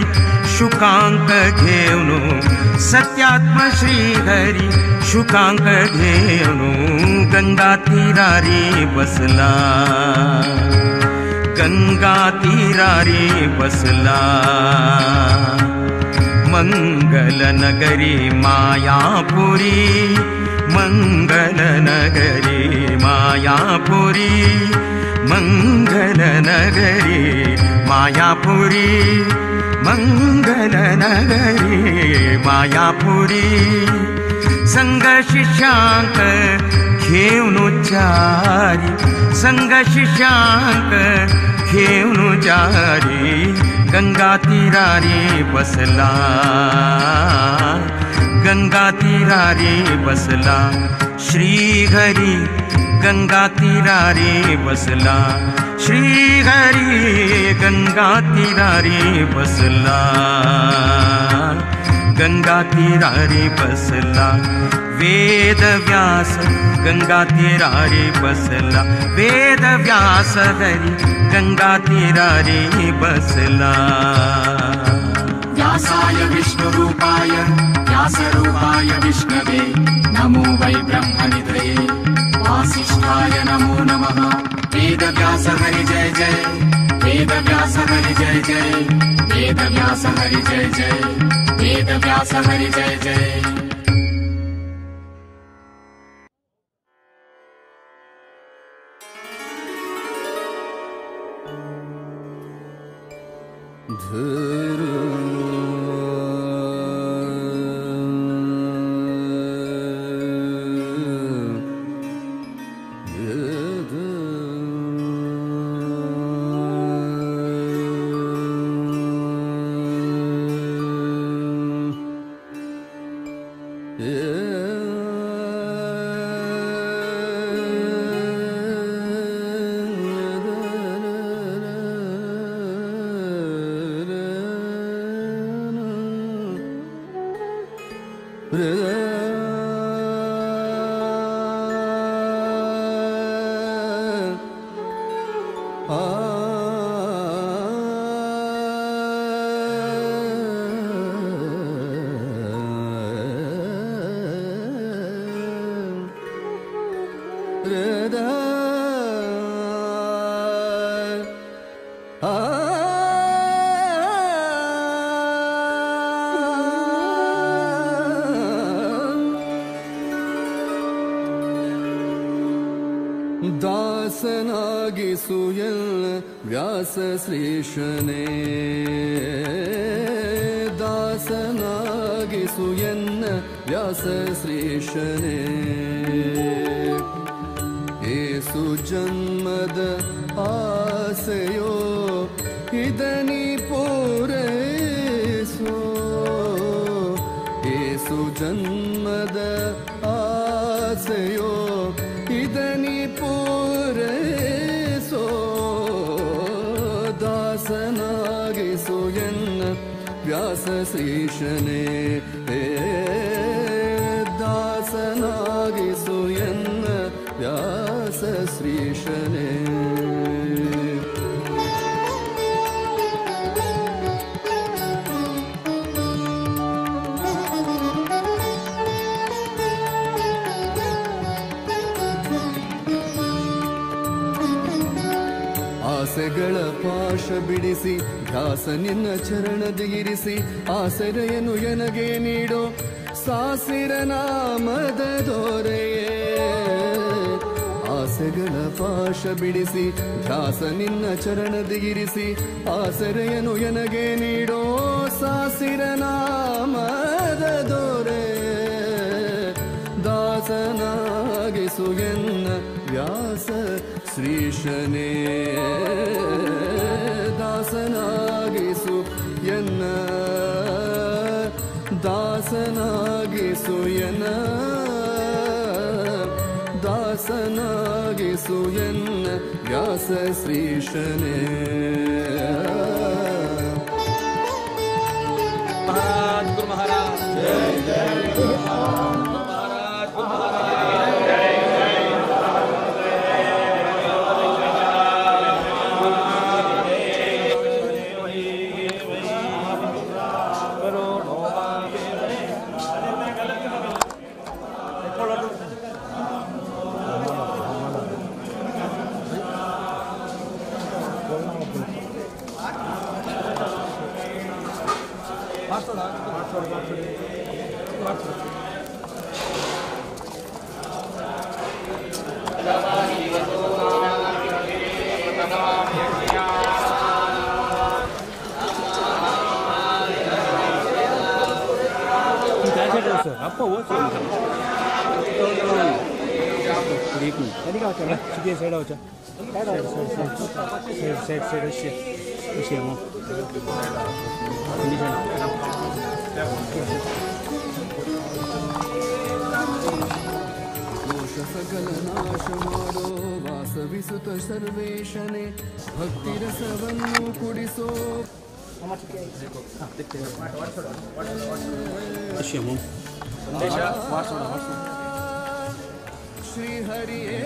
शुकांक घेऊन सत्यात्म श्री हरी शुकांक घेऊन गंगा तीरारी बसला गंगा तीरारी बसला मंगल नगरी मायापुरी मंगल नगरी मायापुरी मंगल नगरी मायापुरी मंगल नगरी मायापुरी संग शिष्यांक घेऊन चारी संग शिष्यांक घेऊन चारी गंगा तीरारी बसला गंगा तीरारी बसला श्री हरी गंगा तीरारी बसला श्री हरी गंगा तीरारी बसला गंगा तीरारी बसला वेद व्यास गंगा तीरारी बसला वेद व्यास हरी गंगा तीरारी बसला। व्यासाय विष्णुरूपाय व्यासरूपाय विष्णवे नमो वै ब्रह्मनिधये वासिष्ठाय नमो नमः। वेद व्यास हरि जय जय वेद व्यास हरि जय जय वेद व्यास हरि जय जय वेद व्यास हरि जय जय। व्यास श्रीशने दासनागिसु एन्न व्यास श्रीशने ಏಸು ಜನ್ಮದ ಆಸೆಯೋ ಇದನಿ ಪೂರೈಸೋ ಏಸು ಜನ್ಮದ ಆಸೆಯೋ ಇದನಿ ಪೂರೈಸೋ ದಾಸನಾಗಿಸು ಎನ್ನ ವ್ಯಾಸ ಶ್ರೀಶನೇ ದಾಸನಾಗಿಸು ಎನ್ನ ವ್ಯಾಸ ಶ್ರೀಶನೇ. ಆಸೆಗಳ ಪಾಶ ಬಿಡಿಸಿ ಧ್ಯಾಸ ನಿನ್ನ ಚರಣದಿಗಿರಿಸಿ ಆಸರೆಯನ್ನು ಎನಗೆ ನೀಡೋ ಸಾಸಿರ ನಾಮದ ದೊರೆಯೇ. ಆಸೆಗಳ ಪಾಶ ಬಿಡಿಸಿ ಧ್ಯಾಸ ನಿನ್ನ ಚರಣದಿಗಿರಿಸಿ ಆಸರೆಯನ್ನು ಎನಗೆ ನೀಡೋ ಸಾಸಿರ ನಾಮದ ದೊರೆ. ದಾಸನಾಗಿಸು ಎನ್ನ ವ್ಯಾಸ ಶ್ರೀಶನೇ ದಾಸನಾಗಿಸು ಎನ್ನ ದಾಸನಾಗಿಸು ಎನ್ನ ದಾಸನಾಗಿಸು ಎನ್ನ ವ್ಯಾಸ ಶ್ರೀಶನೇ. ಮಹಾರಾಜ್ ಗುರು ಮಹಾರಾಜ್ ಜೈ ಜೈ ಗುರು ಮಹಾರಾಜ್ ಗುರು ಮಹಾರಾಜ್ ಜೈ ಜೈ. ದೋಷ ಸಕಲ ನಾಶ ಮಾಡೋ ವಾಸವಿಸುತ್ತ ಸರ್ವೇಶನೇ ಭಕ್ತಿರಸವನ್ನು ಕುಡಿಸೋ ಶ್ರೀ ಹರಿಯೇ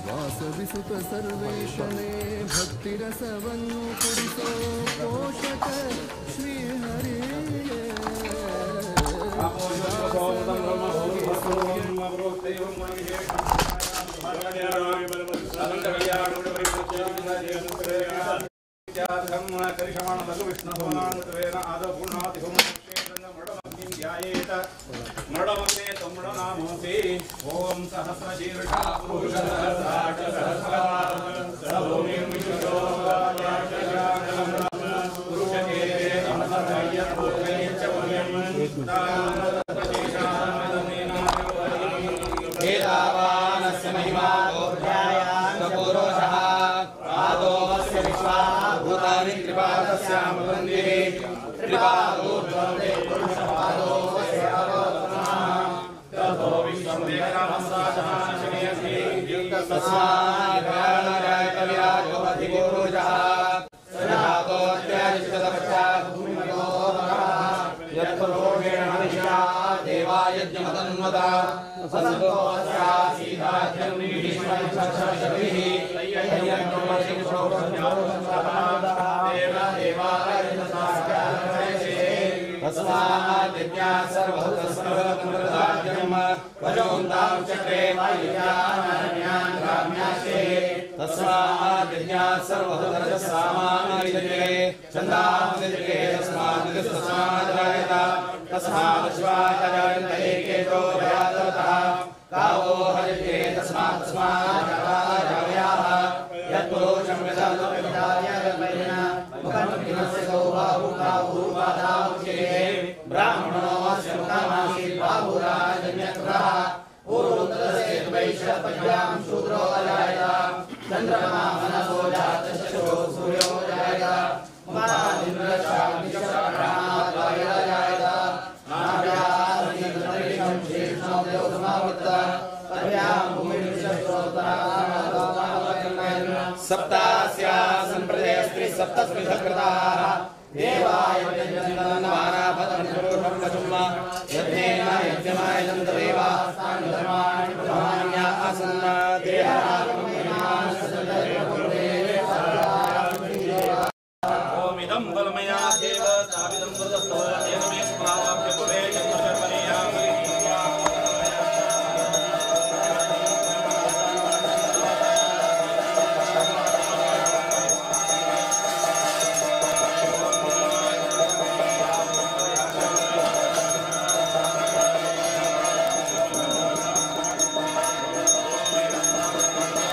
ವಾಸವಿಸುತ್ತ ಸರ್ವೇಶನೇ ಭಕ್ತಿರಸವನ್ನು ಕುಡಿಸೋ ಪೋಷಕ ಶ್ರೀ ಹರಿಯೇ. ಓಂ ಸಹಸ್ರಶೀರ್ಷ ಪುರುಷ Thank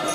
you.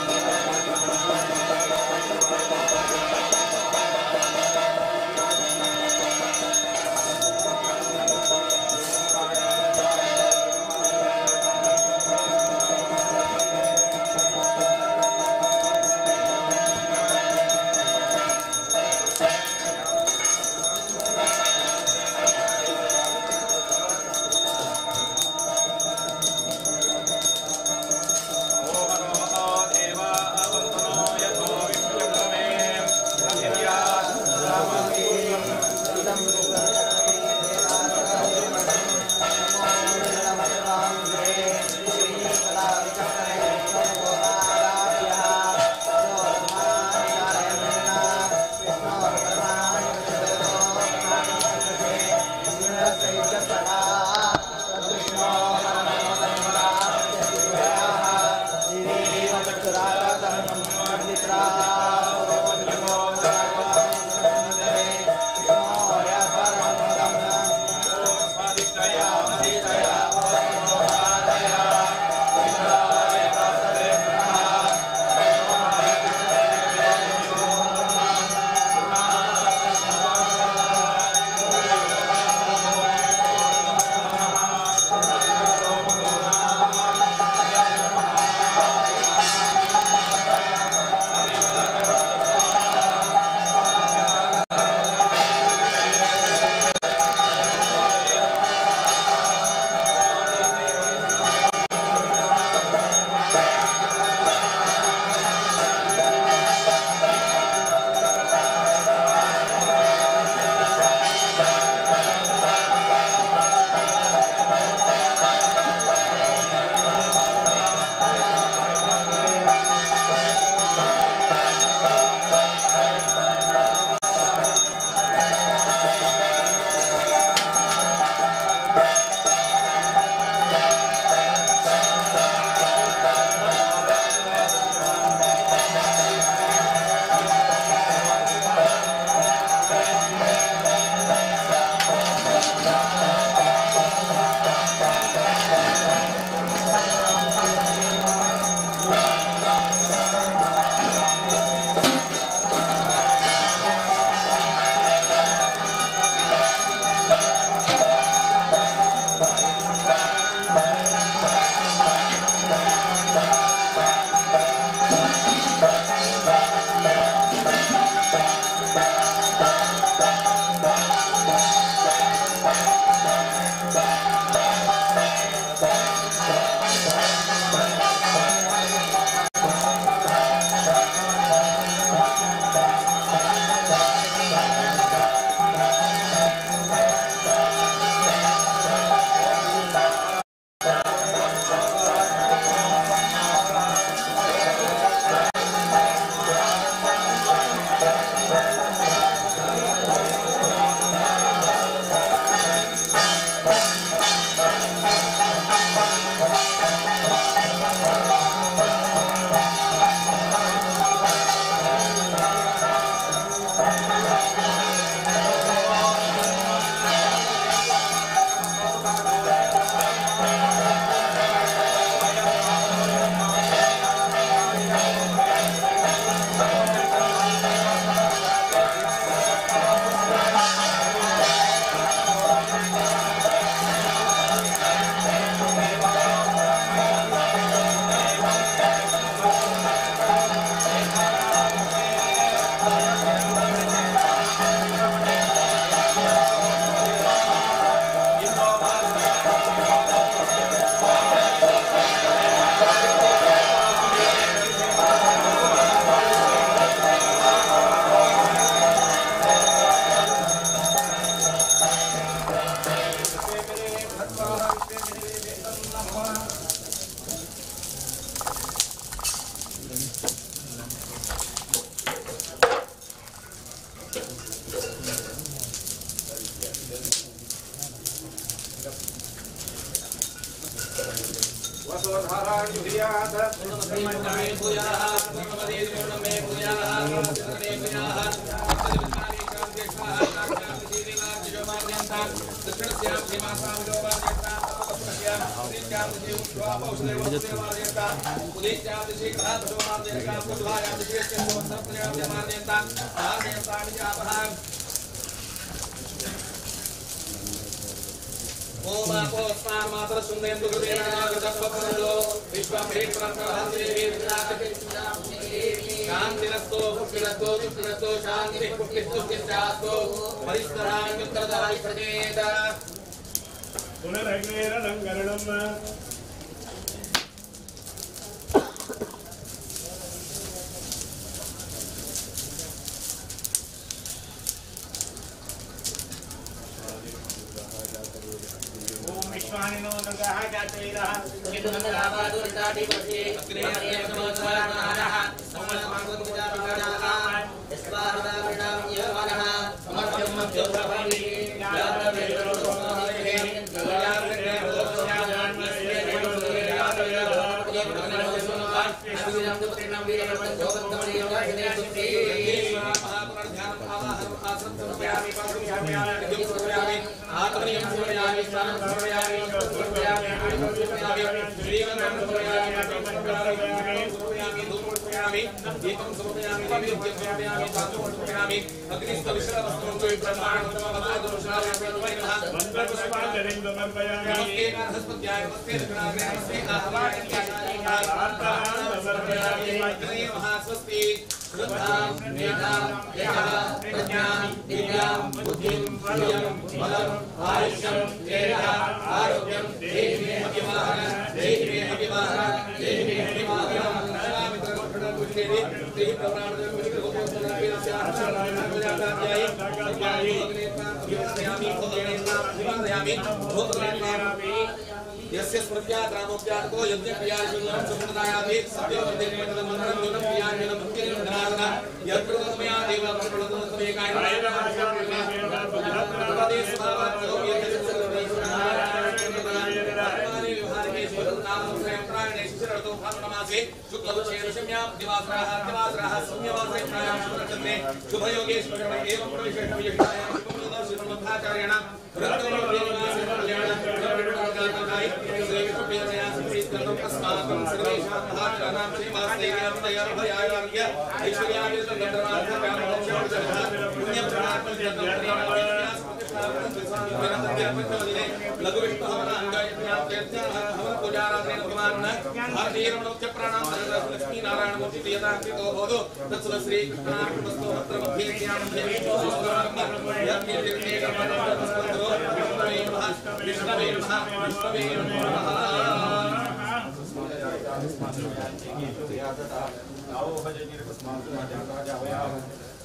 यस्य स्मृत्या रामोप्यातो यज्ञक्रियाशून्यं सम्प्रदायादि सत्यवर्धिमण्डलमन्त्रं न्यूनं क्रियान्विनं भक्तिर् धनादन यत्प्रदमया देव प्रबलतमेकाय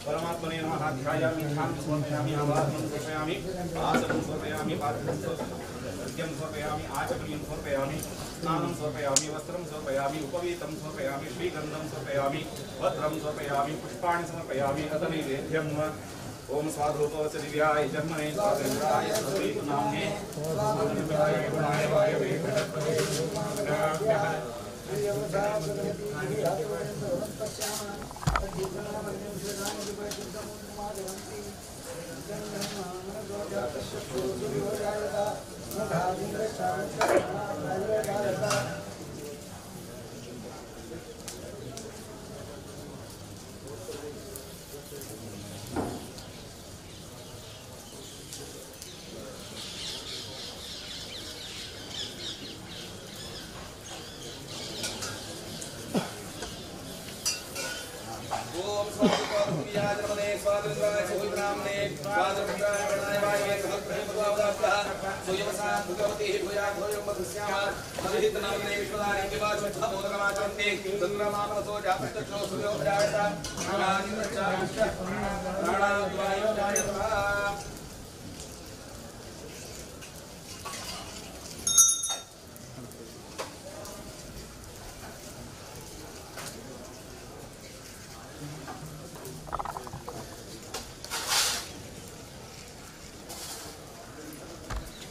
परमात्मने नमः ध्यायामि ध्यानं समर्पयामि आवाहनं समर्पयामि आसनं समर्पयामि पाद्यं समर्पयामि आचमनीयं समर्पयामि स्नानं समर्पयामि वस्त्रं समर्पयामि उपवीतं समर्पयामि श्रीगन्धं समर्पयामि पत्रं समर्पयामि पुष्पाणि समर्पयामि रतनैवेद्यम् ओम स्वाधूपवचदिव्याय जन्मने स्वातन्त्राय नाम्ने स्वातन्त्राय गुणाय वायवे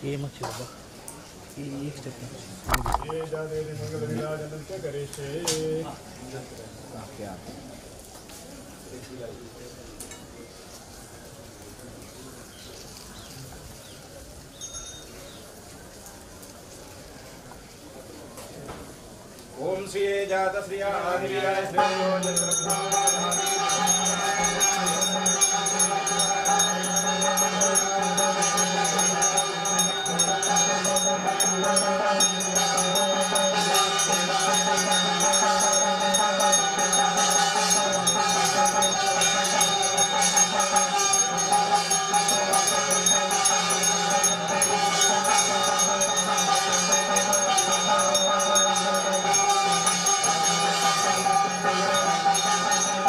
ये मत छोड़ो ये एक स्टेप ये जादेवी मंगल विराजनं च करिष्ये ओम श्री जात श्री आदिवीराय श्री Thank you.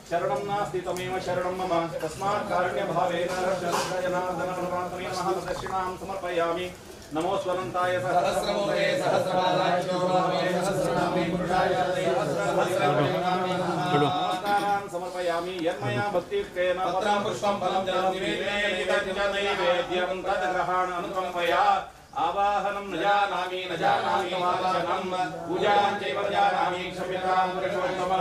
शरणं नास्ति तमेव शरणं मम तस्मात् कारुण्यभावेन जनार्दन परमात्मने नमः प्रदक्षिणां समर्पयामि। नमो स्वनन्ताय सहस्रमूर्ते सहस्रपादाय सहस्रनामे पुरुषाय नमस्कारान् समर्पयामि। यन्मया भक्तियुक्तेन पत्रं पुष्पं फलं जलं निवेद्यं तद्ग्रहाण अनुकम्पया आवाहनं न जानामि न जानामि वाचनं पूजां चैव न जानामि क्षम्यतां पुरुषोत्तम।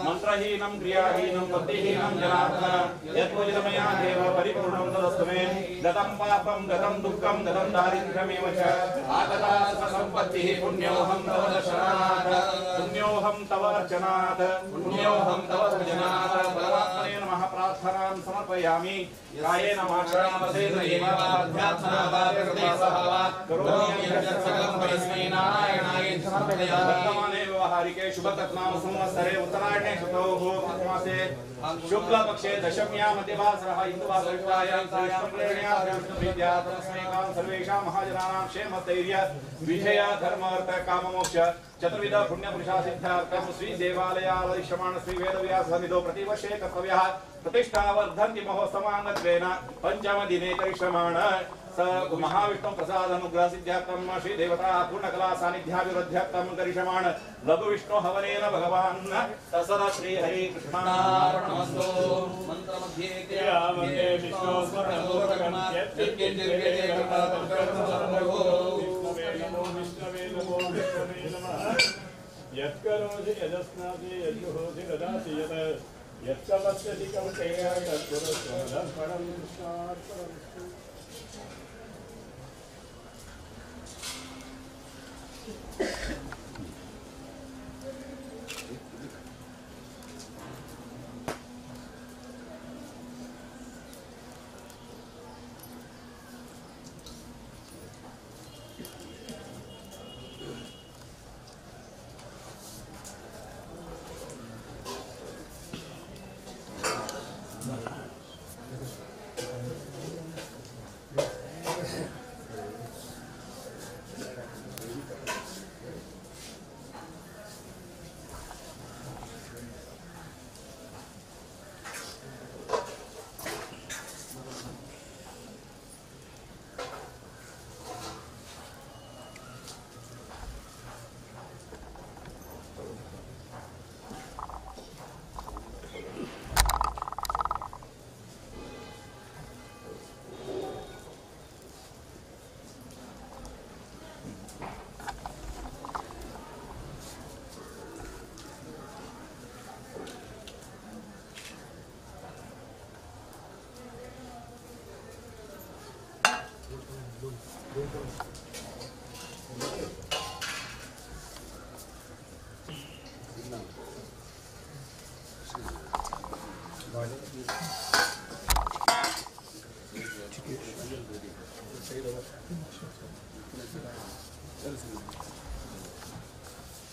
मन्त्रहीनं क्रियाहीनं भक्तिहीनं जनार्दन यत्पूजितमया देव परिपूर्णं तदस्तु मे। गतं पापं गतं दुःखं गतं दारिद्र्यमेव च आगता सम्पत्तिः पुण्योऽहं तव दर्शनात् पुण्योऽहं तव अर्चनात् पुण्योऽहं तव पूजनात्। परमात्मने नमः प्रार्थनां समर्पयामि। कायेन वाचा मनसेन्द्रियैः वर्तमाने व्यवहारिके शुभतत्नाम संवत्सरे उत्तरायणे ऋतोः मासे शुक्लपक्षे दशम्यां मध्यवासरः इन्दुवासरयुक्तायां श्रीविष्णुप्रेरण्या श्रीविष्णुप्रीत्या तस्मैकां सर्वेषां महाजनानां क्षेमस्थैर्य विजय धर्मार्थ काममोक्ष चतुर्विध पुण्यपुरुषासिद्धार्थं श्रीदेवालयालयिष्यमाण श्रीवेदव्यास सन्निधौ प्रतिवर्षे कर्तव्यः प्रतिष्ठावर्धन्ति महोत्सवाङ्गत्वेन पञ्चमदिने करिष्यमाण स महाविष्णु प्रसाद अनुग्रह सिद्ध्यर्थं श्री देवता पूर्णकला सानिध्याभिवृद्ध्यर्थं करिष्यमाण लघु विष्णु हवनेन भगवान् तसद श्री हरि कृष्णार्पणमस्तु। मंत्रमध्ये क्रियामध्ये विष्णु स्मरणपूर्वकं विष्णवे नमो विष्णवे नमः। यत्करोषि यदस्नासि यद्जुहोषि ददासि यत् यत्कवस्यति कौन्तेय तत्पुरस्परं कृष्णार्पणमस्तु।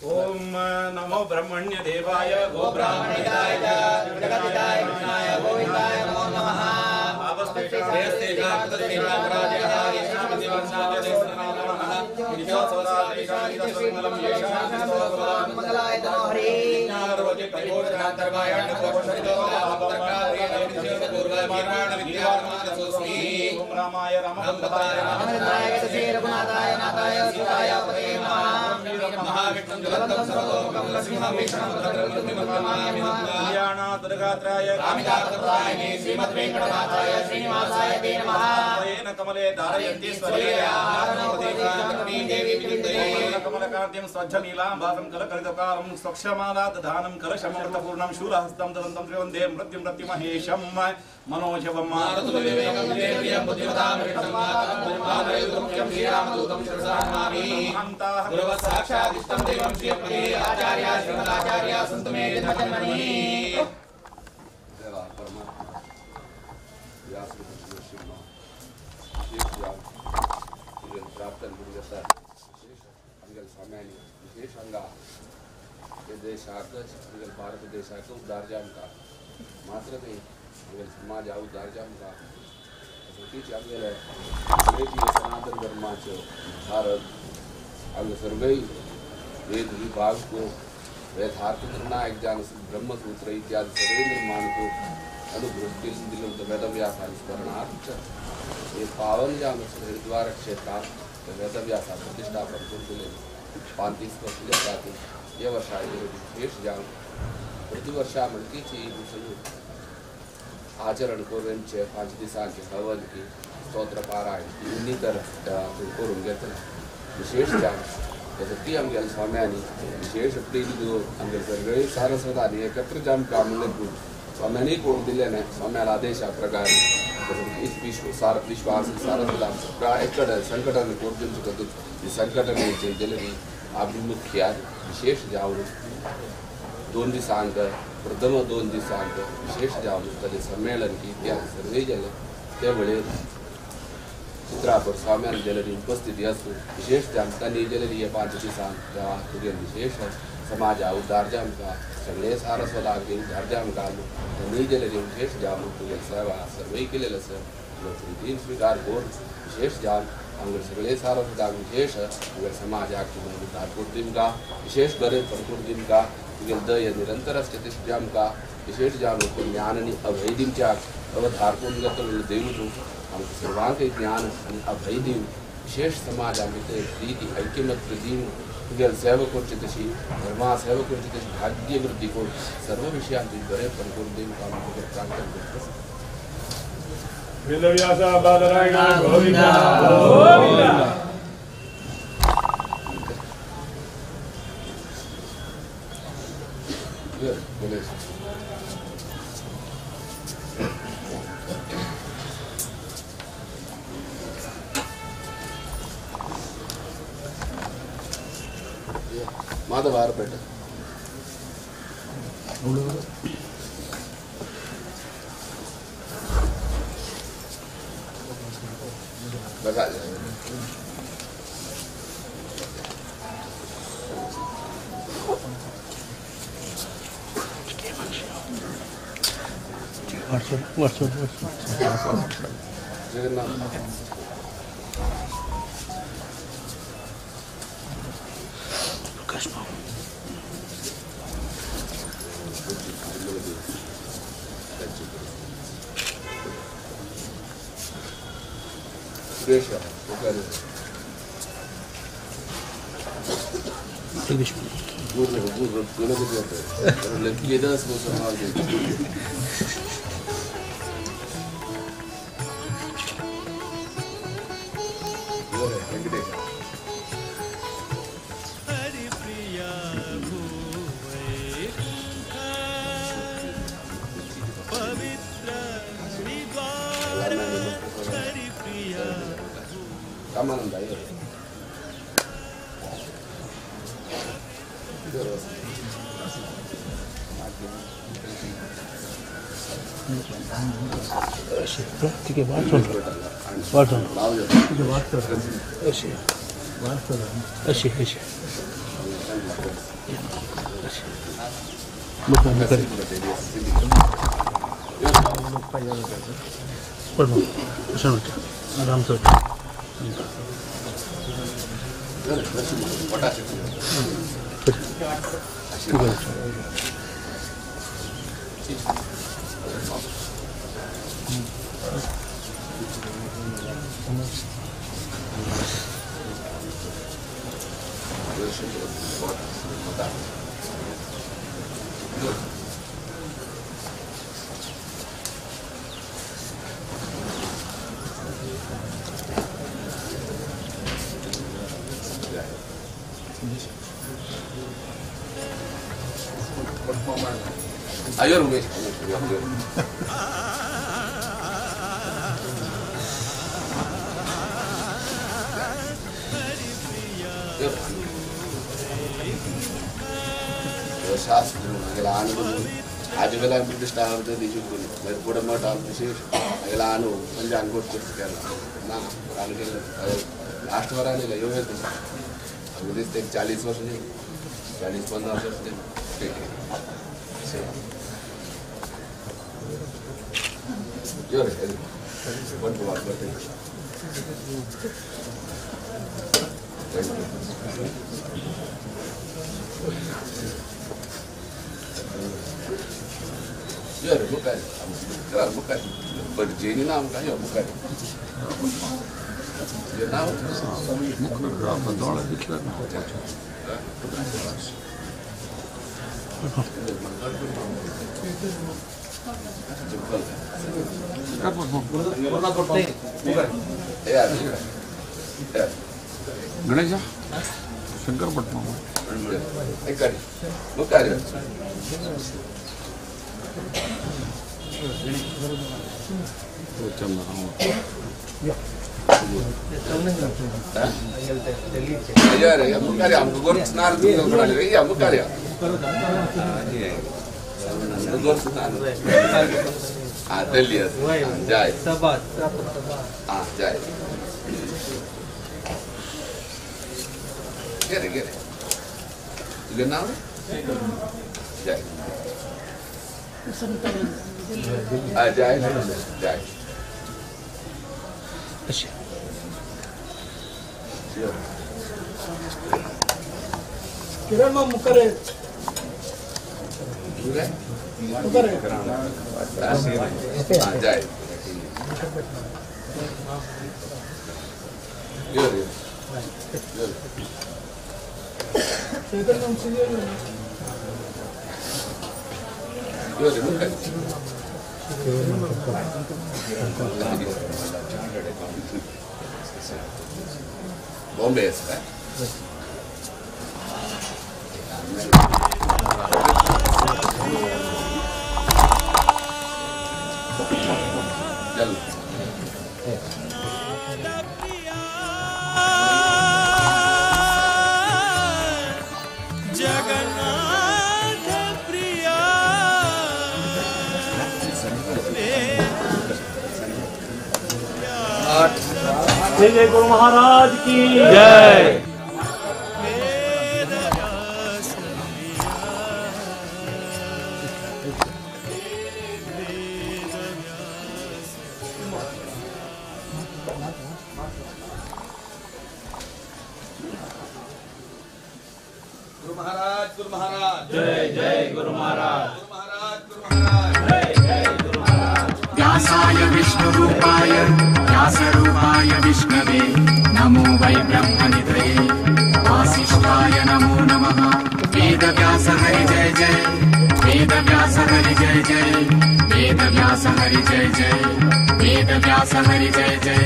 ओम नमो ब्रह्मण्य देवाय गोब्राह्मणिताय च जगदिताय कृष्णाय गोविन्दाय नमो नमः। रामाय रामभद्राय रघुनाथाय नाथाय सीताय पते नमः। कल्याणादुर्गात्राय श्रीमद्वेङ्कटनाथाय श्रीनिवासाय ते नमः। कमले धारयन्ति कमलकान्तिं स्वच्छनीलाम्भासं कलकलितकारं स्वक्षमाला दधानं कलशमृतपूर्णं शूलहस्तं ददन्तं त्रिवन्दे मृत्युं मृत्युमहेशं मनोजवं प्रार्थना विशेष अंगल स्वाम्यानी विशेष अंगा हे देशाक अंगल भारत देशाक उद्धार जामका मात्र ते अंगल समाज उद्धार जामका तीच अंगल सनातन धर्माचो भारत अंग सर्वै वेद विभाग को यथार्थ निर्णायक ज्ञान ब्रह्मसूत्र इत्यादि सर्वे निर्माण को अनुग्रह दिल वेदव्यास स्मरणार्थ ये पावन जाम हरिद्वार क्षेत्रात वेदव्यास प्रतिष्ठापन करून 35 वर्ष जातात। ये वर्षा विशेष जाम प्रतिवर्षा म्हणकीची आचरण करून 5 दिसांचे हवन की स्तोत्र पारायण की इतर करून घेतले विशेष जाम ती आमगे स्वाम्यांनी विशेष प्रीती दिवन आमगे सगळे सारस्वतांनी एकत्र जाम का म्हणले स्वाम्यांनी करून दिले नाही स्वाम्याला आदेशा प्रकारे विश्व विश्वास सारस्वत एकडे संकटाने करून दिवचे संकटनेचे जलनी अभिमुख्या विशेष जावन 2 दिसांक प्रथम 2 दिसांक विशेष जावन ताजे संमेलन की इत्यादी सर्वे जाले ते वेळेर चित्रापर स्वाम्यान जलनी उपस्थिती आसूं विशेष जावन तांणी जलनी हे 5 दिसांक त्या तुगे विशेष समाजा उद्धार जामका सगळे सारस्वतांक उद्धार जामका तांणी जलनी विशेष जावन तुगे सेवा सर्वय केलेले आसा प्रितीन स्वीकार करून विशेष जावन आमगे सगळे सारस्वतांक विशेष तुगे समाजाक तुगे उद्धार करून दिमका विशेष बरें करून दिमका तुगे दय निरंतर आसचे तशें जामका विशेष जावन ज्ञान आनी अभय दिवच्याक अवधार करून घेतलो देव तूं आमकां सर्वांक ज्ञान आनी अभय दिवन विशेष समाजा भितर प्रीती ऐक्यमत्य दिवन तुगे सेवा करची तशी धर्मा सेवा करची तशी भाग्य वृद्धी करून सर्व विशयांत तुजें बरेंपण करून दिवंक आमी तुगे प्रार्थना करता। वेदव्यास बादरायण गोविंद गोविंद। माधव आरपेट लगा जगन्नाथ सुरेश रामानंद आहे आराम से यो उमेश शास्त्र आज वेला प्रतिष्ठा मागीर फुडें मठ विशेष मागीर आनू पंचांग केला ना आनी केलं लास्ट वर आलेलं योग्य अगदीच ते 40 वर्ष 40-50 वर्ष ते गणेश शंकर पटना किरण मुकर बॉम्बे जगन्नाथ प्रिया जय जय गुरु महाराज की जय। गुरु महाराज गुरु महाराज जय जय गुरु महाराज गुरु महाराज गुरु महाराज जय जय गुरु महाराज। व्यासाय विष्णुरूपाय व्यासरूपाय विष्णवे नमो वै ब्रह्मनिधये वासिष्ठाय नमो नमः। वेदव्यास हरि जय जय वेदव्यास हरि जय जय वेदव्यास हरि जय जय वेदव्यास हरि जय जय।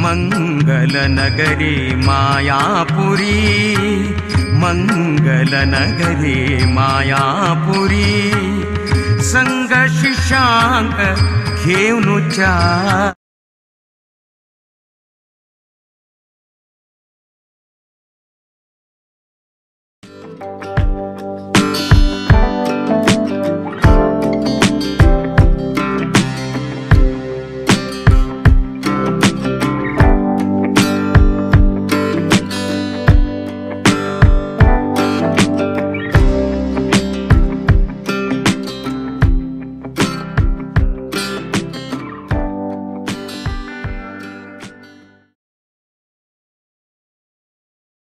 मंगल नगरी मायापुरी मंगल नगरी मायापुरी संग शिशांक घेऊन चा।